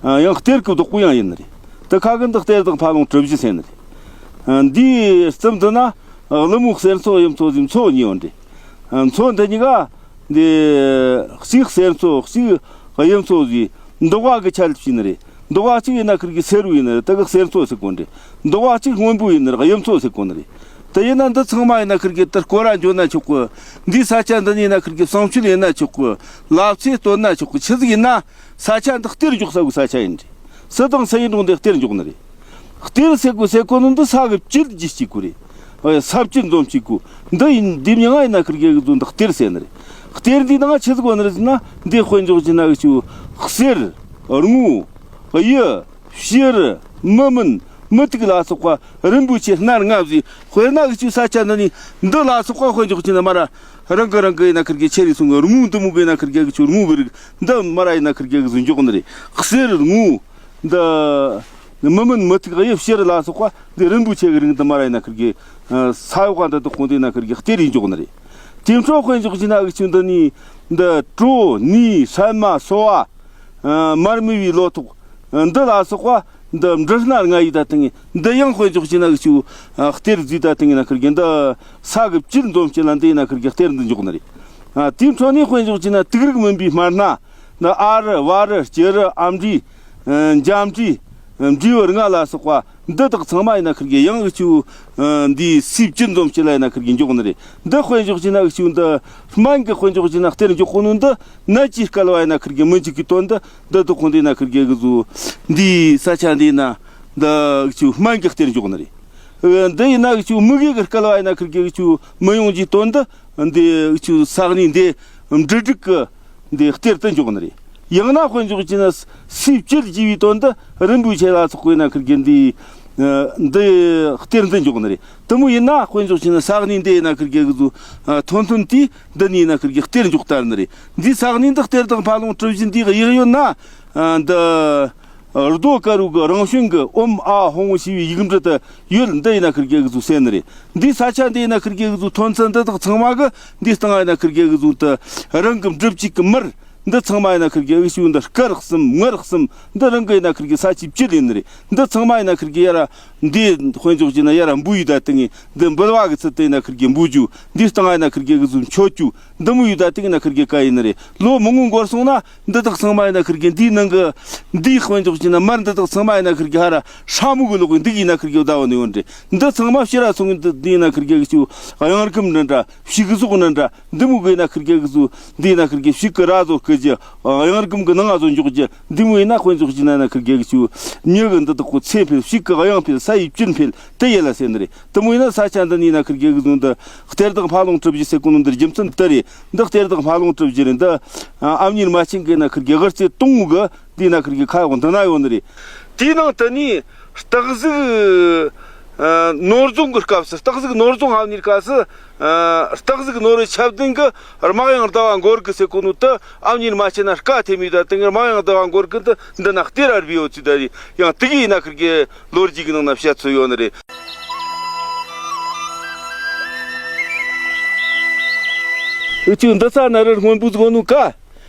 ཨ་ཡང་གཏེར་གྱི་བདག་པོ་ཡང་ཡིན་ནི་རེད། དེ་ཁ་གི་འདི་གཏེར་བདག་ཕ་ལུང་གྲུ་བཞི་ཟེར་ནི་རེད། ཨ་འདིའི་རྩིབས་འདི་ན་ཀླུ་མོ་གསེར་མཚོ་གཡུ་མཚོ་ཟེར་མཚོ་གཉིས་ཡོད་རེད། མཚོ་འདི་གཉིས་ཀ་འདི་གཅིག་གསེར་མཚོ་གཅིག་གཡུ་མཚོ་ཟེར་མདོག་ཁ་གི་ཆ་ལ་བྱས་ནི་རེད། མདོག་ཁ་གཅིག་ཡིན་ན་ཁིར་གི་སེར་བོ་ཡིན་ནི་རེད། དེ་གི་གསེར་མཚོ་ཟེར་གོ་ནི་རེད། མདོག་ཁ་གཅིག་སྔོན་པོ་ཡིན་ནི་རེད། གཡུ་མཚོ་ཟེར་གོ་ནི་རེད། དེ་ཡིན་ན་འདི་ཚང་མ་ཡིན་ན་ཁིར་གི་དེར་སྐོར་ར་འགྱོ་ན་ཆོག་གི། འདིའི་ས་ཆ་འདི་ནས་ཡིན་ན་ཁིར་གི་བསང་མཆོད་ཡིན་ན་ཆོག་གི། ལབ་ཙེ་བཏོན་ན་ཆོག་གི། ཆི་ཟིག་ཡིན་ན་ས་ཆ་འདི་གཏེར་འཇོག་ས་གི་ས་ཆ་ཡིན་རེད། སུ་དང་སུ་ཡིན་རུང་འདི་གཏེར་འཇོག་ནི་རེད། གཏེར་ཟེར་གོ་ཟེར་གོ་ནི་འདི་ས་གི་བཅུད་ཀྱི་གཅིག་གོ་རེད། ཨ་ས་བཅུད་འཛོམས་གཅིག་གོ། འདི་ཡིན་འདི་མྱིང་ང་ཡིན་ན་ཁིར་གི་གི་ཚོ་འདི་གཏེར་ཟེར་ནི་རེད། གཏེར་འདི་ནང་ཆི་ཟིག་གོ་ནི་རེད་ཟེར་ན་འདི་དཔེ་འཇོག་གི་ན་གི་ཆུ་གསེར་དངུལ་གཡུ་བྱུ་རུ་མུ་མེན་མུ་ཏིག་ལ་སོགས་པ་རིན་པོ་ཆེ་སྣ་ལྔ་བཟོས། དཔེར་ན་གི་ཆུ་ས་ཆ་འདི་ནི་འདི་ལ་སོགས་པ་དཔེ་འཇོག་གི་ན་མ་ར་རང་གི་རང་གི་ཡིན་ན་ཁིར་གི་ཆེ་རེ་སོང་གི་དངུལ་འདི་མོ་གི་ཡིན་ན་ཁིར་གི་གི་ཆུ་དངུལ་གི་རིགས། འདི་མ་ར་ཡིན་ན་ཁིར་གེ་གི་ཟུ་འཇོག་ནི་རེད། གསེར་དངུལ་འདི་མུ་མེན་མུ་ཏིག་གཡུ་བྱུ་རུ་ལ་སོགས་པ་འདི་རིན་པོ་ཆེ་གི་རིགས་འདི་མ་ར་ཡིན་ན་ཁིར་གེ་ས་འོག་ག་འདི་དག་ཁོང་འདི་ན་ཁིར་གེ་གཏེར་ཡིན་འཇོག་ནི་རེད། དེ་འཕྲོ་དཔེ་འཇོག་བྱས་ན་འུ་ཆོ་འདི་ནི་འདི་གྲོ་ནས་སྲན་མ་སོལ་བ་མར་མི་བའི་ལོ་ཏོག་འདི་ལ་སོགས་པ་འདི་འབྲུ་སྣ་ལྔ་ཡི་ད་ཐེངས་འདི་ཡང་དཔེ་འཇོག་བྱས་ན་འུ་ཆོ་གཏེར་རྫས་ད་ཐེངས་ན་ཁིར་གེ་འདི་ས་གི་བཅུད་འཛོམས་བྱེད་ལ་འདི་ཡིན་ན་ཁིར་གེ་གཏེར་འདི་འཇོག་ནི་རེད། ཨ་དེའི་འཕྲོ་ནས་དཔེ་འཇོག་བྱས་ན་དུག་རིགས་མིན་པའི་སྨན་སྣ། ཨ་རུ་བ་རུ་སྐྱུ་རུ་ཨམ་འབྲས། ཨ་འཇམ་འབྲས། ཨ་འབྲས་བུ་ལྔ་ལ་སོགས་པ་འདི་དག་ཚང་མ་ཡིན་ན་ཁིར་གི་ཡང་འུ་ཆོ་ཨ་འདིའི་སའི་བཅུད་འཛོམས་བྱེད་ལ་ཡིན་ན་ཁིར་གི་འཇོག་ནི་རེད། འདི་དཔེ་འཇོག་བྱས་ན་འུ་ཆོ་འདི་སྨན་གི་དཔེ་འཇོག་བྱས་ན་གཏེར་འཇོག་གོ་ནོ་འདི་ནད་ཀྱིས་བསྐལ་བ་ཡིན་ན་ཁིར་གི་མི་འཇིག་གི་དོན་འདི་འདི་དག་ཁོང་འདི་ཡིན་ན་ཁིར་གི་གི་ཟུ་འདིའི་ས་ཆ་འདི་ཡིན་ན་འདི་འུ་ཆོ་སྨན་གི་གཏེར་འཇོག་ནི་རེད། ཨ་འདི་ཡིན་ན་འུ་ཆོ་མི་གི་གི་བསྐལ་བ་ཡིན་ན་ཁིར་གི་འུ་ཆོ་མི་ཡོང་གི་དོན་འདི་འདི་འུ་ཆོ་ས་གནས་འདི་འབྲུ་དྲུག་གི་འདི་གཏེར་དུ་འཇོག་ནི་རེད། ཡང་ན་དཔེ་འཇོག་བྱས་ན་སའི་བཅུད་ལྗི་བའི་དོན་དུ་རིན་པོ་ཆེ་ལ་སོགས་པའི་ན་ཁིར་གི་འདི་ཨ་འདི་གཏེར་འདི་འཇོག་ནི་རེད། དེ་མོ་ཡིན་ན་དཔེ་འཇོག་བྱས་ན་ས་གནས་འདི་ཡིན་ན་ཁིར་གི་གི་ཟུ་ཨ་ཐོན་ཐོན་དེ་འདི་ནས་ཡིན་ན་ཁིར་གི་གཏེར་འཇོག་ལྟར་ནི་རེད། འདི་ས་གནས་འདི་གཏེར་བདག་ཕ་ལུང་གྲུ་བཞི་འདི་གི་ཡིག་ཡོད་ན་ཨ་འདི་རྡོ་དཀར་པོ་གི་རང་བྱུང་གི་ཨོཾ་ཨཱཿཧཱུྃ་ཞེས་པའི་ཡིག་འབྲུ་དེ་ཡོད། འདི་ཡིན་ན་ཁིར་གི་གི་ཟུ་གསན་ནི་རེད། འདི་ས་ཆ་འདི་ཡིན་ན་ཁིར་གི་གི་ཟུ་ཐོན་ཚད་འདི་དག་ཚང་མ་གི་འདི་སྟེང་ཡིན་ན་ཁིར་གི་གི་ཟུ་དེ་རང་གི་འབྲུ་གཅིག་གི་མར་འདི་ཚང་མ་ཡིན་ན་ཁིར་གི་གི་ཞུ་འདི་སྐར་གསུམ་ངར་གསུམ་འདི་རང་གི་ཡིན་ན་ཁིར་གི་ས་ཆའི་བཅུད་ཡིན་ནི་རེད། འདི་ཚང་མ་ཡིན་ན་ཁིར་གི་ཡ་ར་འདི་དཔེ་འཇོག་བྱས་ན་ཡ་ར་འབུ་ཡི་ད་དེ་ངས་འདི་འབུལ་བ་གི་ཚུལ་དུ་ཡིན་ན་ཁིར་གི་འབུལ་རྒྱུ། འདི་སྟེང་ཡིན་ན་ཁིར་གི་གི་ཟུ་མཆོད་རྒྱུ། འདི་མོ་ཡོད་ད་དེ་ན་ཁིར་གི་ཀ་ཡིན་ནི་རེད། ལོ་མང་པོ་འགོར་སོང་ན་འདི་དག་ཚང་མ་ཡིན་ན་ཁིར་གི་འདིའི་ནང་གི་འདིའི་དཔེ་འཇོག་བྱས་ན་མར་འདི་དག་ཚང་མ་ཡིན་ན་ཁིར་གི་ཧ་ར་ཧྲ་མོ་གི་ལོག་གི་འདི་ཡིན་ན་ཁིར་གི་ཟླ་བ་ནི་ཡོད་རེད། འདི་ཚང་མ་ཕྱི་ར་སོང་གི་འདི་འདི་ཡིན་ན་ཁིར་གི་གི་ཆུ་གཡང་སྒམ་འདྲ་འདྲ་ཕྱུགས་ཟོག་འདྲ་འདྲ་འདི་མོ་གི་ཡིན་ན་ཁིར་གི་གི་ཟུ་འདི་ཡིན་ན་ཁིར་གི་ཕྱུགས་གི་ར་ཟོ་སྐུ་རྒྱུ་གཡང་སྒམ་གི་ནང་ང་ཟོ་འཇོག་རྒྱུ། འདི་མོ་ཡིན་ན་དཔེ་འཇོག་བྱས་ན་ན་ཁིར་གི་གི་ཆུ་མྱི་གི་འདི་དག་གོ་ཚེ་འཕེལ་ཕྱུགས་གི་གཡང་འཕེལ་ས་ཡི་བཅུད་འཕེལ་དེ་ཡིན་ལ་ཟེར་ནི་རེད། དེ་མོ་ཡིན་ན་ས་ཆ་འདི་ནས་ན་ཁིར་གི་གི་ཟུ་འདི་གཏེར་བདག་ཕ་ལུང་གྲུ་བཞི་ཟེར་གོ་ནོ་འདི་རྒྱུ་མཚན་དེ་རེད། འདི་གཏེར་བདག་ཕ་ལུང་གྲུ་བཞི་རེད། འདི་ཨ་མྱེས་རྨ་ཆེན་གི་ན་ཁིར་གི་དབུ་རྩེ་དང་པོ་གི་འདི་ན་ཁིར་གི་ཁ་འོག་འདི་ན་ཡོད་ནི་རེད། དེའི་ནང་དུ་ནི་སྟག་གཟིག་ ཨ། ནོར་རྫོང་གི་སྐབས་སུ། སྟག་གཟིག་ནོར་རྫོང་ཧ་ནིའི་སྐབས་སུ། ཨ། སྟག་གཟིག་ནོར་བུའི་ཆབ་གདན་གྱི་རྨང་ཡང་ཟླ་བ་འགོར་གི་ཟེར་གོ་ནོ་དེ། ཨ་མྱེས་མ་ཆེ་ན་སྐ་ཐེ་མི་ད་དེང་རྨང་ཡང་ཟླ་བ་འགོར་གི་འདི་འདི་ན་སྟེར་ར་བི་ཡོད་ཚུལ་ད་རེད། ཡང་དེ་གི་ཡིན་ན་ཁིར་གི་ལོ་རྒྱུས་ཀྱི་ནང་ན་བཤད་ཚུལ་ཡོད་ནི་རེད། འུ་ཅུ་འདི་ས་ན་རི་སྔོན་པོ་ཟིག་ནོ་ཀ།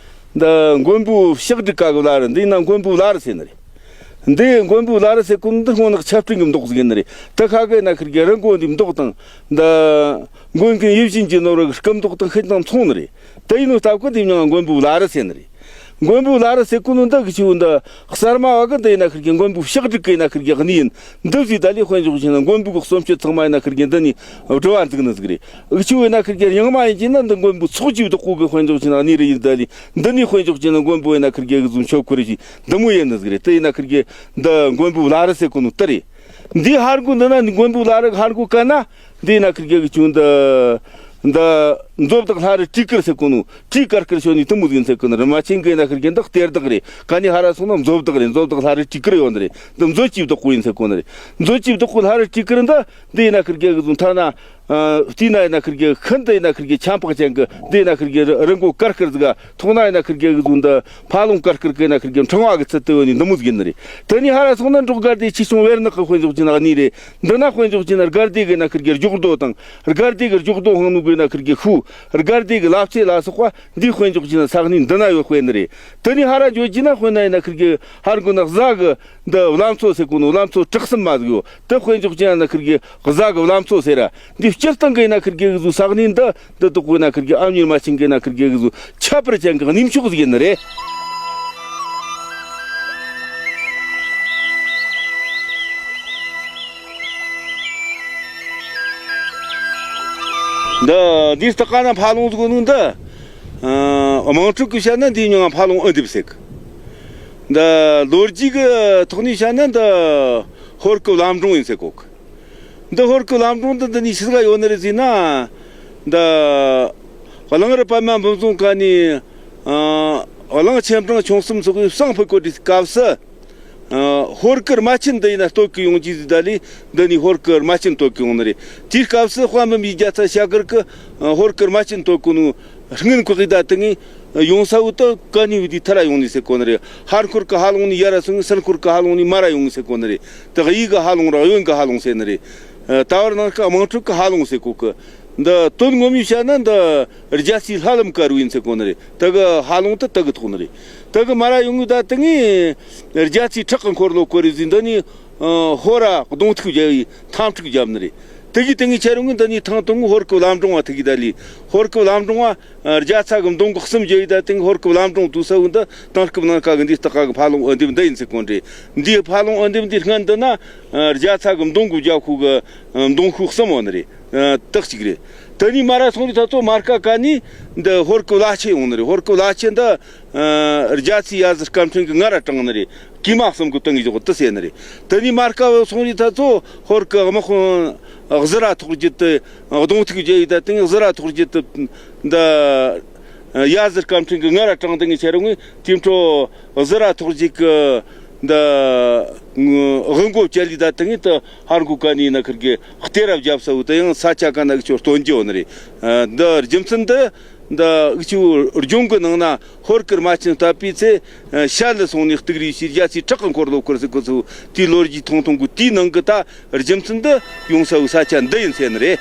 འདི་མགོན་པོ་ཕྱག་དྲུག་ཀ་གི་བླ་རི། འདི་ན་མགོན་པོ་བླ་རི་ཟེར་ནི་རེད། འདི་མགོན་པོ་བླ་རི་ཟེར་གོ་ནོ་འདི་སྔོན་ནག་ཆབ་སྤྲིན་གྱི་མདོག་ཟིག་ཡིན་ནི་རེད། དེ་ཁ་གི་ན་ཁིར་གི་རི་མགོ་འདི་མདོག་དང་། འདི་མགོན་གྱི་ཡིད་བཞིན་གྱི་ནོར་བུ་སྐུ་མདོག་དང་ཤིན་ཏུ་མཚུངས་ནི་རེད། དེ་ཡིན་ནོ་སྟབས་ཀྱིས་འདི་མྱིང་མགོན་པོ་བླ་རི་ཟེར་ནི་རེད། མགོན་པོ་བླ་རི་ཟེར་གོ་ནོ་འདི་གི་ཆུ་འདི་གསར་མ་བ་གི་འདི་ཡིན་ན་ཁིར་གི་མགོན་པོ་ཕྱག་དྲུག་གི་ཡིན་ན་ཁིར་གི་གནས་ཡིན། འདི་བཟོས་ད་ལས་དཔེ་འཇོག་བྱས་ན་མགོན་པོ་གི་གསུང་ཆོས་ཚང་མ་ཡིན་ན་ཁིར་གི་འདི་ནས་སྒྲུབ་པ་འཛུགས་ནི་ཟིག་རེད། འུ་ཆུ་བས་ན་ཁིར་གི་རྙིང་མ་ཡིན་གྱི་ན་འདི་མགོན་པོ་ཚོགས་ཀྱི་བདག་པོ་གི་དཔེ་འཇོག་བྱས་ན་གནས་རི་ཡིན། ད་ལས་འདི་ནས་དཔེ་འཇོག་བྱས་ན་མགོན་པོ་ཡིན་ན་ཁིར་གི་གི་བཟོ་ཆོས་ཁོ་རེ་ཞིག་འདི་མོ་ཡིན་ནི་ཟིག་རེད། དེ་ཡིན་ན་ཁིར་གི་འདི་མགོན་པོ་བླ་རི་ཟེར་གོ་ནོ་དེ་རེད། འདིའི་ཧར་མགོ་འདི་ན་མགོན་པོ་བླ་རི་གི་ཧར་མགོ་ཀ་ན། འདི་ན་ཁིར་གི་གི་ཆུ་འདི། འདི་མཛོ་བདག་ལྷ་རི་སྤྲེའུ་དཀར་ཟེར་གོ་ནོ། སྤྲེའུ་དཀར་དཀར་ཤོ་ནི་དེ་མོ་ཟིག་ཡིན་ཟེར་གོ་ནི་རེད། མ་ཆེན་གི་ན་ཁིར་གི་འདི་གཏེར་བདག་རེད། ཀ་ནི་ཧ་ར་སོང་ན་མཛོ་བདག་རེད། མཛོ་བདག་ལྷ་རི་སྤྲེའུ་དཀར་ཡོད་ནི་རེད། འདི་མཛོ་བཅུའི་བདག་པོ་ཡིན་ཟེར་གོ་ནི་རེད། མཛོ་བཅུའི་བདག་པོ་ལྷ་རི་སྤྲེའུ་དཀར་འདི། འདི་ཡིན་ན་ཁིར་གི་གི་ཟུང་ཐ་ན། ཨ། དེ་ན་ཡིན་ན་ཁིར་གི་ཤིན་ཏུ་ཡིན་ན་ཁིར་གི་ཆམ་པག་ཅན་གི། འདི་ཡིན་ན་ཁིར་གི་རི་མགོ་དཀར་དཀར་ཟིག་ག། ཐོག་ན་ཡིན་ན་ཁིར་གི་གི་ཟུང་འདི་ཕ་ལོང་དཀར་དཀར་གི་ཡིན་ན་ཁིར་གི་ཕྲེང་བ་གི་ཚུལ་དུ་ཡོད་ནི་འདི་མོ་ཟིག་ཡིན་ནི་རེད། དེ་ནས་ཧ་ར་སོང་ན་འབྲོག་དགའ་བདེ་ཆོས་སྐྱོང་བེར་ནག་གི་དཔེ་འཇོག་བྱས་ན་གནས་རེད། འདི་ན་དཔེ་འཇོག་བྱས་ན་དགའ་བདེ་གི་ན་ཁིར་གི་སྒྱོགས་རྡོ་དང་། དགའ་བདེ་གི་སྒྱོགས་རྡོ་ཧང་ནུ་གི་ན་ཁིར་གི་ཤུ། དགའ་བདེ་གི་ལབ་ཙེ་ལ་སོགས་པ་འདི་དཔེ་འཇོག་བྱས་ན་ས་གནས་འདི་ན་ཡོད་དཔེ་ནི་རེད། དེ་ནས་ཧ་ར་འཇོག་བྱས་ན་དཔེ་ན་ཡིན་ན་ཁིར་གི་ཧར་མགོ་ན་གཟའ་གི་འདི་བླ་མཚོ་ཟེར་གོ་ནོ། བླ་མཚོ་བྲག་གསུམ་མ་ཟིག་ཡོད། དེ་དཔེ་འཇོག་བྱས་ན་ཁིར་གི་གཟའ་གི་བླ་མཚོ་ཟེར་ར། འདི་སྤྱིར་བཏང་གི་ཡིན་ན་ཁིར་གི་གི་ཟུ་ས་གནས་འདི་འདི་དག་གི་ན་ཁིར་གི་ཨ་མྱེས་མ་ཆེན་གི་ན་ཁིར་གི་གི་ཟུ་ཁྱད་པར་ཅན་གི་གནས་མཆོག་ཟིག་ཡིན་ནི་རེད། འདི་འདི་སྟག་ཀ་ན་ཕ་ལོང་ཟིག་ནོ་འདི། ཨ། དམངས་ཁྲོད་གི་བཤད་ན་འདི་མྱིང་ཕ་ལོང་ཨུ་འདེབས་ཟེར་གི། འདི་ལོ་རྒྱུས་གི་ཐོག་ནས་བཤད་ན་འདི་ཧོར་གི་བླ་འབྲོང་ཡིན་ཟེར་གོ་གི། འདི་ཧོར་གི་བླ་འབྲོང་འདི་འདི་ནས་ཆི་ཟིག་ཡོད་ནི་རེད་ཟེར་ན། འདི་གླང་རི་པདྨ་འབུམ་རྫོང་ཀ་ནས། ཨ། གླང་ཆེན་འབྲིང་ཆུང་གསུམ་སོགས་ཀྱི་བསང་ཕུད་གོ་དུས་སྐབས་སུ། ཨ། ཧོར་གི་རྨ་ཆེན་འདི་ཡིན་ན་སྟོད་གི་ཡོང་རྒྱུ་ཟིག་ད་ལས་འདི་ནས་ཧོར་གི་རྨ་ཆེན་སྟོད་གི་ཡོང་ནི་རེད། དེའི་སྐབས་སུ་དཔའ་མི་མི་རྒྱ་ཚ་ཞྭ་གར་གི། ཨ། ཧོར་གི་རྨ་ཆེན་སྟོད་གི་ནོ། སྔོན་གོ་གི་ད་དེ་ངས་ཡོང་ས་བོ་ད་ཀ་ནི་བི་དི་ཐ་ར་ཡོང་ནི་ཟེར་གོ་ནི་རེད། ཧར་འཁོར་གི་ཧ་ལོང་ནི་ཡར་ར་སོང་ངས་ཚུར་འཁོར་གི་ཧ་ལོང་ནི་མར་ར་ཡོང་ནི་ཟེར་གོ་ནི་རེད། ད་གཡས་གི་ཧ་ལོང་ར་གཡོན་གི་ཧ་ལོང་ཟེར་ནི་རེད། ཨ། ད་བར་ནང་གི་དམངས་ཁྲོད་གི་ཧ་ལོང་ཟེར་གོ་གི། འདི་དོན་ངོ་མས་བཤད་ན་འདི་རྒྱལ་སྲས་ལྷ་ལམ་དཀར་བོ་ཡིན་ཟེར་གོ་ནི་རེད། ད་གི་ཧ་ལོང་ད་ད་གི་ཐོག་ནི་རེད། ད་གི་མར་ར་ཡོང་གི་ད་དེ་ངས་རྒྱལ་སྲས་ཁྲག་གི་འཁོར་ལོ་བསྐོར་རེ་ཟིན་འདི་ནི། ཨ། ཧོར་ར་གདོང་ཐུག་རྒྱལ་བའི་འཐབ་འཁྲུག་བརྒྱབ་ནི་རེད། དེ་གི་དེ་ངས་ཁྱེད་རང་གི་འདི་ནས་ཐང་དང་ཧོར་གི་བླ་འབྲོང་བ་ཐུག་གི་ད་ལས་ཧོར་གི་བླ་འབྲོང་བ། ཨ། རྒྱ་ཚ་གི་མདུང་གི་གསུམ་རྒྱལ་བའི་ད་དེ་ངས་ཧོར་གི་བླ་འབྲོང་དུ་ས་བོ་འདི་དེང་སྐབས་ནང་ཁ་གི་འདི་སྟག་ཀ་གི་ཕ་ལོང་ཨུ་འདེབས་འདི་ཡིན་ཟེར་གོ་ནི་རེད། འདིའི་ཕ་ལོང་ཨུ་འདེབས་འདི་སྔན་འདི་ན། ཨ། རྒྱ་ཚ་གི་མདུང་གི་རྒྱབ་ཤོག་གི། ཨ། མདུང་ཤོག་གསུམ་བོ་ནི་རེད། ཨ། དག་ཅིག་རེད། དེ་ནས་མར་ར་སོང་རི་ཐ་ཚོ་མར་ཀ་ཀ་ནས་འདི་ཧོར་གི་བླ་ཆེན་ཡོང་ནི་རེད། ཧོར་གི་བླ་ཆེན་འདི། ཨ། རྒྱལ་སྲས་གཡའ་ཟི་སྐར་ཕྲེང་གི་ང་ར་དྲངས་ནི་རེད། གོས་མ་གསུམ་གི་སྟེང་གི་ཞོག་དེ་ཟེར་ནི་རེད། དེ་ནས་མར་ཀ་བ་སོང་རི་ཐ་ཚོ་ཧོར་གི་དམག་དཔོན་གཟི་ར་ཐོག་རྒྱུད་དུ་གདོང་ཐུག་རྒྱལ་བའི་ད་དེང་གཟི་ར་ཐོག་རྒྱུད་དུ་འདི། གཡའ་ཟི་སྐར་ཕྲེང་གི་ང་ར་དྲངས་དེ་ངས་ཁྱེད་རང་ངས་དེ་འཕྲོ་གཟི་ར་ཐོག་རྒྱུད་གི། འདི་དབུ་མགོ་བཅད་ལི་ད་དེ་ངས་དེ་ཧར་མགོ་ཀ་ནས་ན་ཁིར་གི་གཏེར་ར་བརྒྱབ་ས་བོ་དེ་ཡང་ས་ཆ་ག་ན་གི་ཆོ་སྟོན་རྒྱུ་ཡོད་ནི་རེད། ཨ། འདི་རྒྱུ་མཚན་འདི་འདི་འུ་ཆོ་ལྗོངས་གི་ནང་ན་ཧོར་གི་རྨ་ཆེན་བཏབ་པའི་ཚེ། ཨ། ཞལ་ལ་སོང་ནས་གཏུག་རེས་བྱས་རྒྱལ་སྲས་ཁྲག་གི་འཁོར་ལོ་བསྐོར་ཟེར་གོ་ཚུལ་དེའི་ལོ་རྒྱུས་ཐུང་ཐུང་གི་དེའི་ནང་གི་ད་རྒྱུ་མཚན་འདི་ཡོང་ས་བོ་ས་ཆ་འདི་ཡིན་ཟེར་ནི་རེད།